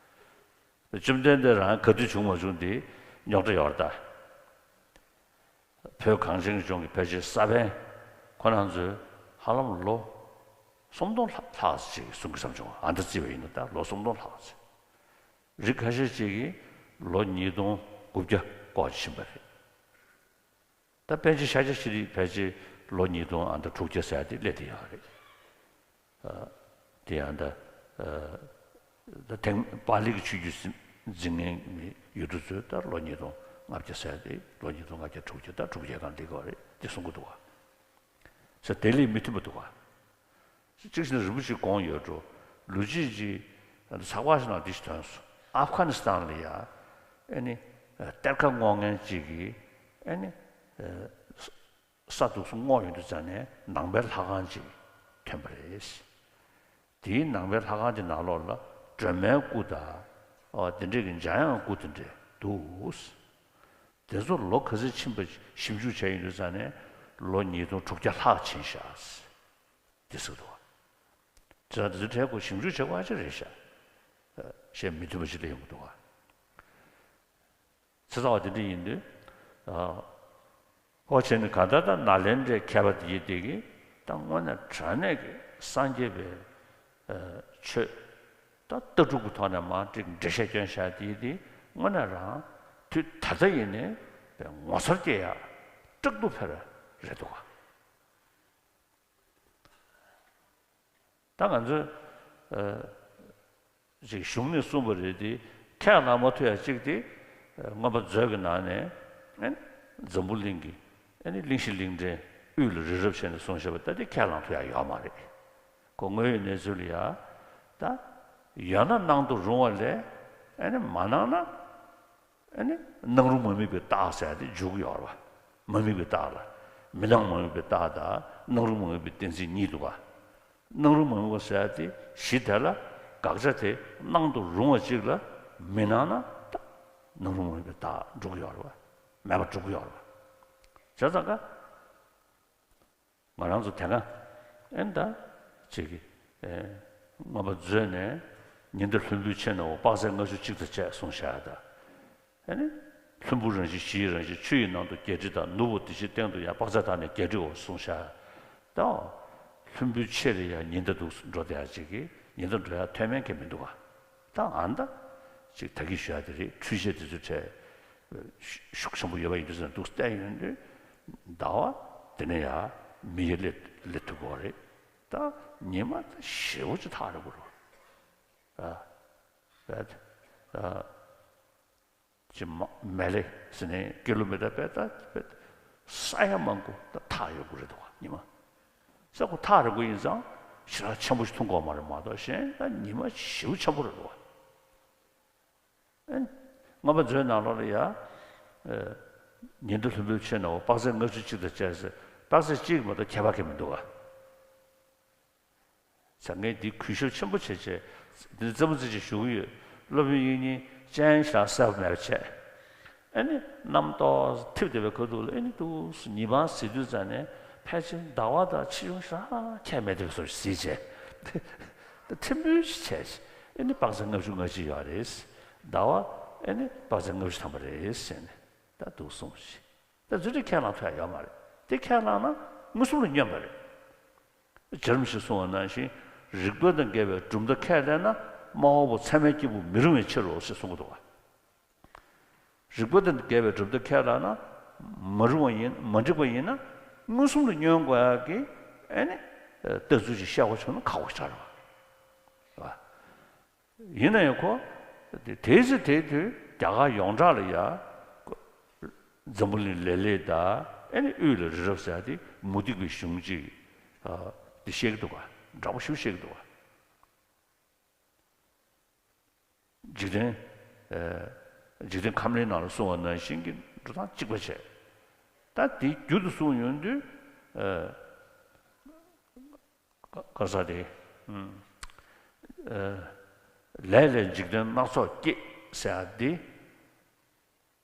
འདུག་བཅོམ་ལྡན་འདས་རང་ག་དུས་བྱུང་མ་བྱུང་དེ་རྙོག་དྲ་ཡོད་རེད་ད། བོད་གངས་ཅན་གྱི་ལྗོངས་ཀྱི་ཕལ་ཆེར་ས་པཎ་ཁོ་རང་ཚོས་ཧ་ལམ་ལོ་སུམ་སྟོང་ལྷག་ལྷག་ཅིག་གསུང་གི་བསམ་བྱུང་། ཨ་མདོ་བརྩིས་པ་ཡིན་ན་ད་ལོ་སུམ་སྟོང་ལྷག་ཅིག་རིགས་ཁ་ཤས་ཅིག་གིས་ལོ་ཉིས་སྟོང་དགུ་བརྒྱ་སྐོར་ཕྱིན་པ་རེད། ད་པཎ་ཆེན་ཤཱཀྱ་ཤྲཱི་ཕལ་ཆེར་ལོ་ཉིས་སྟོང་ཨ་མདོ་དྲུག་བརྒྱ་ཟེར་ཡ་དེ་སླེབས་བསྡད་ཡོད་རེད། ཨ་དེ་ཡང་ད་ཨ་ད་དེང་པཱ་ལི་གི་ཆོས་བརྒྱུད་འཛིན་མཁན་མི་ཡུལ་གྲུ་ཚོས་ད་ལོ་ཉིས་སྟོང་ལྔ་བརྒྱ་ཟེར་ཡ་དེ་ལོ་ཉིས་སྟོང་ལྔ་བརྒྱ་དྲུག་བརྒྱ་ད་དྲུག་བརྒྱའི་སྒང་སླེབས་ཀྱི་ཡོད་རེད་དེ་གསུང་གི་འདུག་ག་ཟེར་དེ་ལས་མི་མཐུན་པ་འདུག་ག་གཅིག་བྱས་ན་རིན་པོ་ཆེས་དགོངས་ཡོད་འགྲོ། ལོ་རྒྱུས་ཀྱི་ཚགས་པར་ཞིག་ནང་འདི་ཞིག་ཐོན་སོང་། ཨབ་གྷ་ནི་སི་ཐན་ལ་ཡ་ཨེ་ནི་གཏེར་ཁ་སྔོག་མཁན་གཅིག་གིས་ཨེ་ནི་ས་འདུག་སེ་སྔོག་ཡོང་དུས་ཙ་ནས་ནང་པའི་ལྷ་ཁང་ཅིག་ཐོན་པ་རེད། དེའི་ནང་པའི་ལྷ་ཁང་དེ་ནང་ལོགས་ལ་སྒྲོལ་མའི་སྐུ་དང་། ཨོ་དེ་འདྲས་ཀྱི་འཇམ་དབྱངས་སྐུ་དེ་འདྲས་འདུག་དེ་ཚོ་ལོ་ག་ཚོད་ཕྱིན་པ་ཞིབ་འཇུག་བྱས་ཡོང་དུས་ཙ་ནས་ལོ་ཉིས་སྟོང་དྲུག་བརྒྱ་ལྷག་ཕྱིན་ཤག་དེ་ཟེར་འདུག་བྱས་ཙང་དེ་ཚོའི་གྲས་ཁོ་ཞིབ་འཇུག་བྱེད་དགོས་ཨ་ཅེ་རེད་ཤག་ཞེས་མི་མཐུན་པ་ཞིག་སླེབས་ཡོང་གི་འདུག་ག་བྱས་ཙང་བ་དེ་འདྲ་ཡིན་དུས། ཨ་ཨོ་བྱས་ནས་གང་ལྟར་ད་ནཱ་ལེནྡྲའི་མཁས་པ་དེ་ཡིན་དེ་གིས་ད་དངོས་གནས་དྲང་གནས་ཀྱི་སངས་རྒྱས་པའི་ཨ་ཆོས་ད་ལྟ་གྲུབ་ཀྱི་ཐོག་ནས་མར་ཅིག་འགྲེལ་བཤད་བསྐྱོན་བཞག་དེ་དེ་དངོས་གནས་རང་དུས་ད་ལྟ་ཡིན་ནའི་ངོ་མཚར་སྐྱེ་ཡ་སྐྲག་སྡུག་འཕེར་རེད་འདུག་ག་ད་ང་ཚོས་ཨ་ཅིག་གཞུང་ནས་གསུངས་པ་རེད་དེ། ཁས་བླངས་མ་ཐུབ་ཡ་གཅིག་དེ་ཨ་མངོན་པ་མཛོད་ཀྱི་ནང་ནས་ཨ་ནི་འཛམ་བུ་གླིང་གི་ཨ་ནི་གླིང་བཞི་གླིང་ཕྲན་དབུས་ལ་རི་རབ་བྱས་ནས་གསུངས་བཞག་པ་ད་དེ་ཁས་བླངས་ཐུབ་ཡ་ཡོད་མ་རེད། ཁོ་དངོས་ཡོད་གནས་ཚུལ་ལ་ཡ་ད་ཡོད་ན་གནང་དུ་རུང་བ་ལས་ཨ་ནི་མ་གནང་ན། ཨ་ནི་སྣང་རུང་མ་དམིགས་པའི་རྟགས་ཟེར་ཡ་དེ་འཇུག་གི་ཡོད་རེད་བ། མ་དམིགས་པའི་རྟགས་ལ། མི་སྣང་མ་དམིགས་པའི་རྟགས་དང་སྣང་རུང་མ་དམིགས་པའི་གཏན་ཚིགས་གཉིས་འདུག་ག་སྣང་རུང་མ་དམིགས་པ་ཟེར་ཡ་དེ་གཞི་དེ་ལ་དགག་བྱ་དེ་སྣང་དུ་རུང་བ་ཅིག་ལ་མི་སྣང་ན་ད་སྣང་རུང་མ་དམིགས་པའི་རྟགས་འགྲུབ་ཀྱི་ཡོད་རེད་བ། མེད་པ་འགྲུབ་ཀྱི་ཡོད་རེད་བ། བྱས་ཙང་ཀ་ང་རང་ཚོ་དེ་སྔ་ཨེ་ད་ཅིག་གི་ཨེ་མངོན་པ་མཛོད་ནས་ཉི་ཟླ་ལྷུན་པོའི་ཕྱེད་ནའོ་དཔག་ཚད་ལྔ་བཅུ་གཅིག་དང་བཅས་གསུངས་བཞག་ད། ཨ་ནི་ལྷུན་པོ་རང་བཞིན་གཞིའི་རང་བཞིན་ཆུ་ཡི་ནང་དུ་བརྒྱད་ཁྲི་དང་ནུབ་འོ་དེ་བཞིན་སྟེང་དུ་ཡང་དཔག་ཚད་དག་ནི་བརྒྱད་ཁྲིའོ་གསུངས་བཞག་ད། ལྷུན་པོའི་ཕྱེད་ལ་ཡང་ཉི་ཟླ་འདུག་འགྲོ་བསྡད་ཡ་ཅིག་གིས་ཉི་ཟླ་འགྲོ་ཡ་ཐོན་མེད་མཁན་མི་འདུག་ག་ད་ཨ་ནི་ད་ཅིག་ད་གིན་ཞུ་ཡ་དེ་རེད། འཕྲུལ་ཆས་དེ་ཚོའི་གྲས་ཤུགས་ཆེན་པོ་ཡོད་པ་ཡིན་དུས་ཙང་འདུག་བལྟས་ཡོང་དུས་ཟླ་བ་དེ་ནས་ཡ་མི་ཡུལ་སླེབས་སླེབས་ཐུབ་ཀྱི་རེད། ད་ཉི་མ་ད་ཞེ་པོ་ཅིག་ཐག་རིང་པོ་རེད། ཨ་ཨ་ཅི་མ་མེ་ལེ་ཟེར་ནས་ཀི་ལོ་མི་ཊར་དཔེ་ད་དཔེ་ས་ཡ་མང་པོ་ད་ཐག་ཡོད་དགོས་རེད་འདུག་ག་ཉི་མ། ས་ཁོ་ཐག་རིང་པོ་ཡིན་ཙང་ཞེ་དྲག་ཆེན་པོ་ཞིག་མཐོང་གི་ཡོད་མ་རེད་མ་གཏོགས། གཞན་ད་ཉི་མ་ཞེ་པོ་ཆེན་པོ་རེད་འདུག་ག་ཨེ་མངོན་པ་མཛོད་ནང་ལོགས་ལ་ཡ་ཨེ་ཉི་ཟླ་ལྷུན་པོའི་ཕྱེད་ནའོ་དཔག་ཚད་ལྔ་བཅུ་གཅིག་དང་བཅས་ཟེར། དཔག་ཚད་གཅིག་མ་གཏོགས་ཁྱད་པར་གང་མི་འདུག་ག་ཟེར། ངས་འདི་གུས་ཞབས་ཆེན་པོ་བྱས་བྱས་འདི་རྩེད་མོ་རྩེ་བྱས་ཞུ་གི་ཡོད། སློབ་དཔོན་དབྱིག་གཉེན་སྤྱན་ཞག་གསལ་པོ་མེད་པ་བྱས། ཨ་ནི་གནམ་ཏོག་འཐིབས་བསྡད་པའི་ཁ་ཐུག་ལ་ཨ་ནི་འདུག་སེ་ཉི་མ་གཟིགས་དུས་ཙང་ནས་ཕལ་ཆེར་ཟླ་བ་དང་ཕྱི་ཡོང་ཞག་ཁྱད་མེད་པའི་བཟོ་ཞིག་གཟིགས་བྱས། ད་ཕྲན་བུ་ཞིག་བྱས་ཤིག་ཨེ་ནི་དཔག་ཚད་ལྔ་བཅུ་ང་གཅིག་ཡོད་རེད། ཟླ་བ་ཨེ་ནི་དཔག་ཚད་ལྔ་བཅུ་ཐམ་པ་རེད་ཟེར་ནས་ད་འདུག་གསུངས་ཤིག་ད་རྫུ་འཕྲུལ་ཁས་བླངས་ཐུབ་ཡ་ཡོད་མ་རེད། དེ་ཁས་བླངས་ན་མངོན་སུམ་ལ་བསྙོན་པ་རེད། རྗེ་རིན་པོ་ཆེས་གསུངས་པ་ནང་བཞིན། རིགས་པ་དང་འགལ་བའི་གྲུབ་མཐའ་ཁས་ལེན་ན་དམར་པོ་ཚད་མའི་སྐྱེས་བུ་མི་རུང་བའི་ཕྱིར་རོ་ཞེས་གསུང་གི་འདུག་བ། རིགས་པ་དང་འགལ་བའི་གྲུབ་མཐའ་ཁས་བླངས་ན་མ་རུང་བ་ཡིན། མ་འགྲིག་པ་ཡིན་ན་མངོན་སུམ་དུ་བསྙོན་དགོས་ཡག་གི་ཨེ་ནི་ལྟ་ཚུལ་ཅིག་བཤད་དགོས་བྱུང་ན་ཁག་པོ་ཆགས་རེད་བ། ཡིན་ན་ཡང་ཁོ་དེ་དེའི་ཚེ་དེའི་དུས་རྒྱ་གར་ཡོངས་གྲགས་ལ་ཡ་འཛམ་བུ་གླིང་ལེ་ལེ་དང་ཨེ་ནི་དབུས་ལ་རི་རབ་ཟེར་ཡ་དེ་མུ་སྟེགས་པའི་གཞུང་ཅིག་ཨ་དེ་བཤད་ཀྱི་འདུག་ག་འདྲ་པོ་ཞིག་བཤད་ཀྱི་འདུག་ག་འཇིག་རྟེན། ཨ། འཇིག་རྟེན་ཁམས་གླིང་ནང་ལ་གསུངས་པ་ནང་བཞིན་གྱི་འགྲོ་སྟངས་གཅིག་པ་བྱས། ད་དེ་རྒྱུད་དུ་གསུངས་ཡོང་དུས། ཨ། ག་ག་ས་དེ། ཨ། ལས་ལས་འཇིག་རྟེན་སྣ་ཚོགས་སྐྱེ་ཟེར་ཡ་དེ།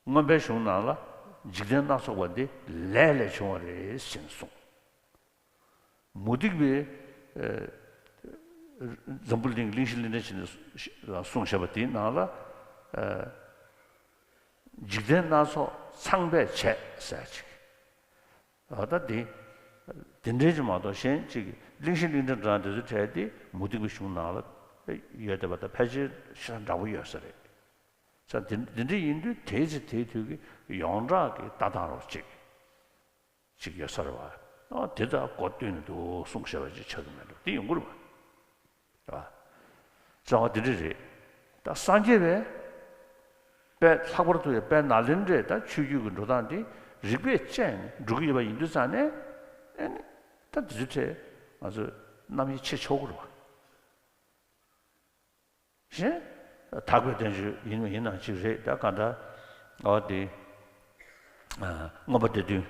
མངོན་པའི་གཞུང་ནང་ལ་འཇིག་རྟེན་སྣ་ཚོགས་པ་འདི་ལས་ལས་བྱུང་བ་རེད་ཅེས་གསུངས། མུ་སྟེགས་པའི་ཨ་འཛམ་བུ་གླིང་གླིང་བཞི་གླིང་ཕྲན་ཕྱེ་ནས་གསུངས་བཞག་པ་དེའི་ནང་ལ་ཨ་འཇིག་རྟེན་སྣ་ཚོགས་ཚངས་པས་བྱས་ཟེར་ཅིག་ཨ་ད་དེ་དེ་འདྲའི་ཅིག་མ་གཏོགས་གཞན་ཅིག་གླིང་བཞི་གླིང་ཕྲན་འདྲ་འདི་ཚོ་གྲས་དེ་མུ་སྟེགས་པའི་གཞུང་ནང་ལ་ཡོད་བསྡད་པ་དང་ཕལ་ཆེར་ཞེ་དྲག་འདྲ་པོ་ཡོད་ས་རེད། ས་དེ་འདི་འདྲ་ཡིན་དུས་དེའི་ཚེ་དེའི་དུས་ཀྱི་ཡོངས་གྲགས་ཀྱི་ལྟ་སྟངས་རོགས་ཅིག་ཅིག་ཡོད་ས་རེད་བ། ཨ་དེ་དང་གོ་བསྟུན་ནས་འདུག་གསུངས་བཞག་པ་ཅིག་ཆགས་ཀྱི་མེད་འགྲོ་དེ་ཡོང་གི་རེད་བ། རེད་བ། རྩ་བ་འདི་འདྲ་རེད། ད་སངས་རྒྱས་པས་དཔལ་ལྷག་པར་དུ་ཡང་དཔལ་ནཱ་ལེནྡྲའི་ད་ཆོས་བརྒྱུད་ཀྱི་འགྲོ་སྟངས་འདི་རིགས་པས་དཔྱད་ནས་འགྲོ་གི་ཡོད་པ་ཡིན་དུས་ཙང་ནས་ཨེ་ནི་ད་འདི་ཚོའི་གྲས་ང་ཚོས་རྣམ་དབྱེ་ཕྱེ་ཆོག་གི་རེད་བ། གཞན། དག་པའི་བསྟན་བཅོས་ཡིན་མིན་ཡིན་ནའང་གཅིག་རེད་ད་ག་འདྲ། འོ་དེ། མངོན་པ་སྡེ་བདུན།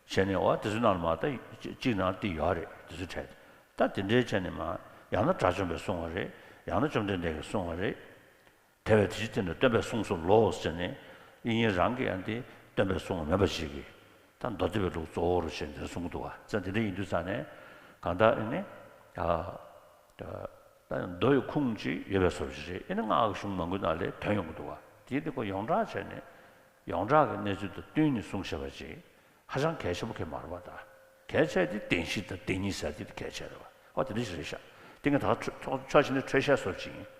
བྱས་ནས་འོ་དེ་ཚོའི་ནང་ལ་མ་ད་གཅིག་ནང་དེ་ཡོད་རེད་དེ་ཚོའི་གྲས། ད་དེ་འདྲའི་བྱས་ནས་མ་ཡང་ན་དགྲ་བཅོམ་པས་གསུངས་པ་རེད་ཡང་ན་བཅོམ་ལྡན་འདས་ཀྱིས་གསུངས་པ་རེད། དེ་བས་དེ་ཕྱིར་བསྟན་ནས་སྟོན་པས་གསུངས་སོ་ལོ་ཟེར་ནས་དབྱིག་གཉེན་རང་གིས་ཡང་དེ་སྟོན་པས་གསུངས་པ་མིན་པ་ཞིག་གིས། ད་མདོ་སྡེ་པའི་ལུགས་གཙོ་བོར་བྱས་འདིར་གསུང་གི་འདུག་བ། ཙང་དེ་འདྲ་ཡིན་དུས་ཙང་ནས་གང་ལྟར་ཨེ་ནི་ཨ། ད་ད་མདོ་ཡི་ཁུངས་ཅིག་ཡོད་པའི་བཟོ་ཞིག་རེད། ཨེ་ནི་སྔགས་ཀྱི་གཞུང་མང་པོའི་ནང་ལས་ཐོན་ཡོང་གི་འདུག་བ། དེའི་དེ་ཁོ་ཡོངས་གྲགས་བྱས་ནས་ཡོངས་གྲགས་ཀྱི་གནས་ཚུལ་དང་བསྟུན་ནས་གསུངས་བཞག་པ་ཅིག་ཧ་ཅང་གལ་ཆེན་པོ་གང་ཡང་མ་རེད་བ། ད་གལ་ཆེ་དེ་བདེན་བཞི་དང་བདེན་གཉིས་ཟེར་དེ་གལ་ཆེ་རེད་བ། ཨོ་དེ་འདྲ་ཞིག་རེད་ཤག་དེ་ངས་ད་ཕྱོགས་ཕྱོགས་གཅིག་ནས་འཕྲོས་བཤད་བཟོ་ཞིག་ཡིན།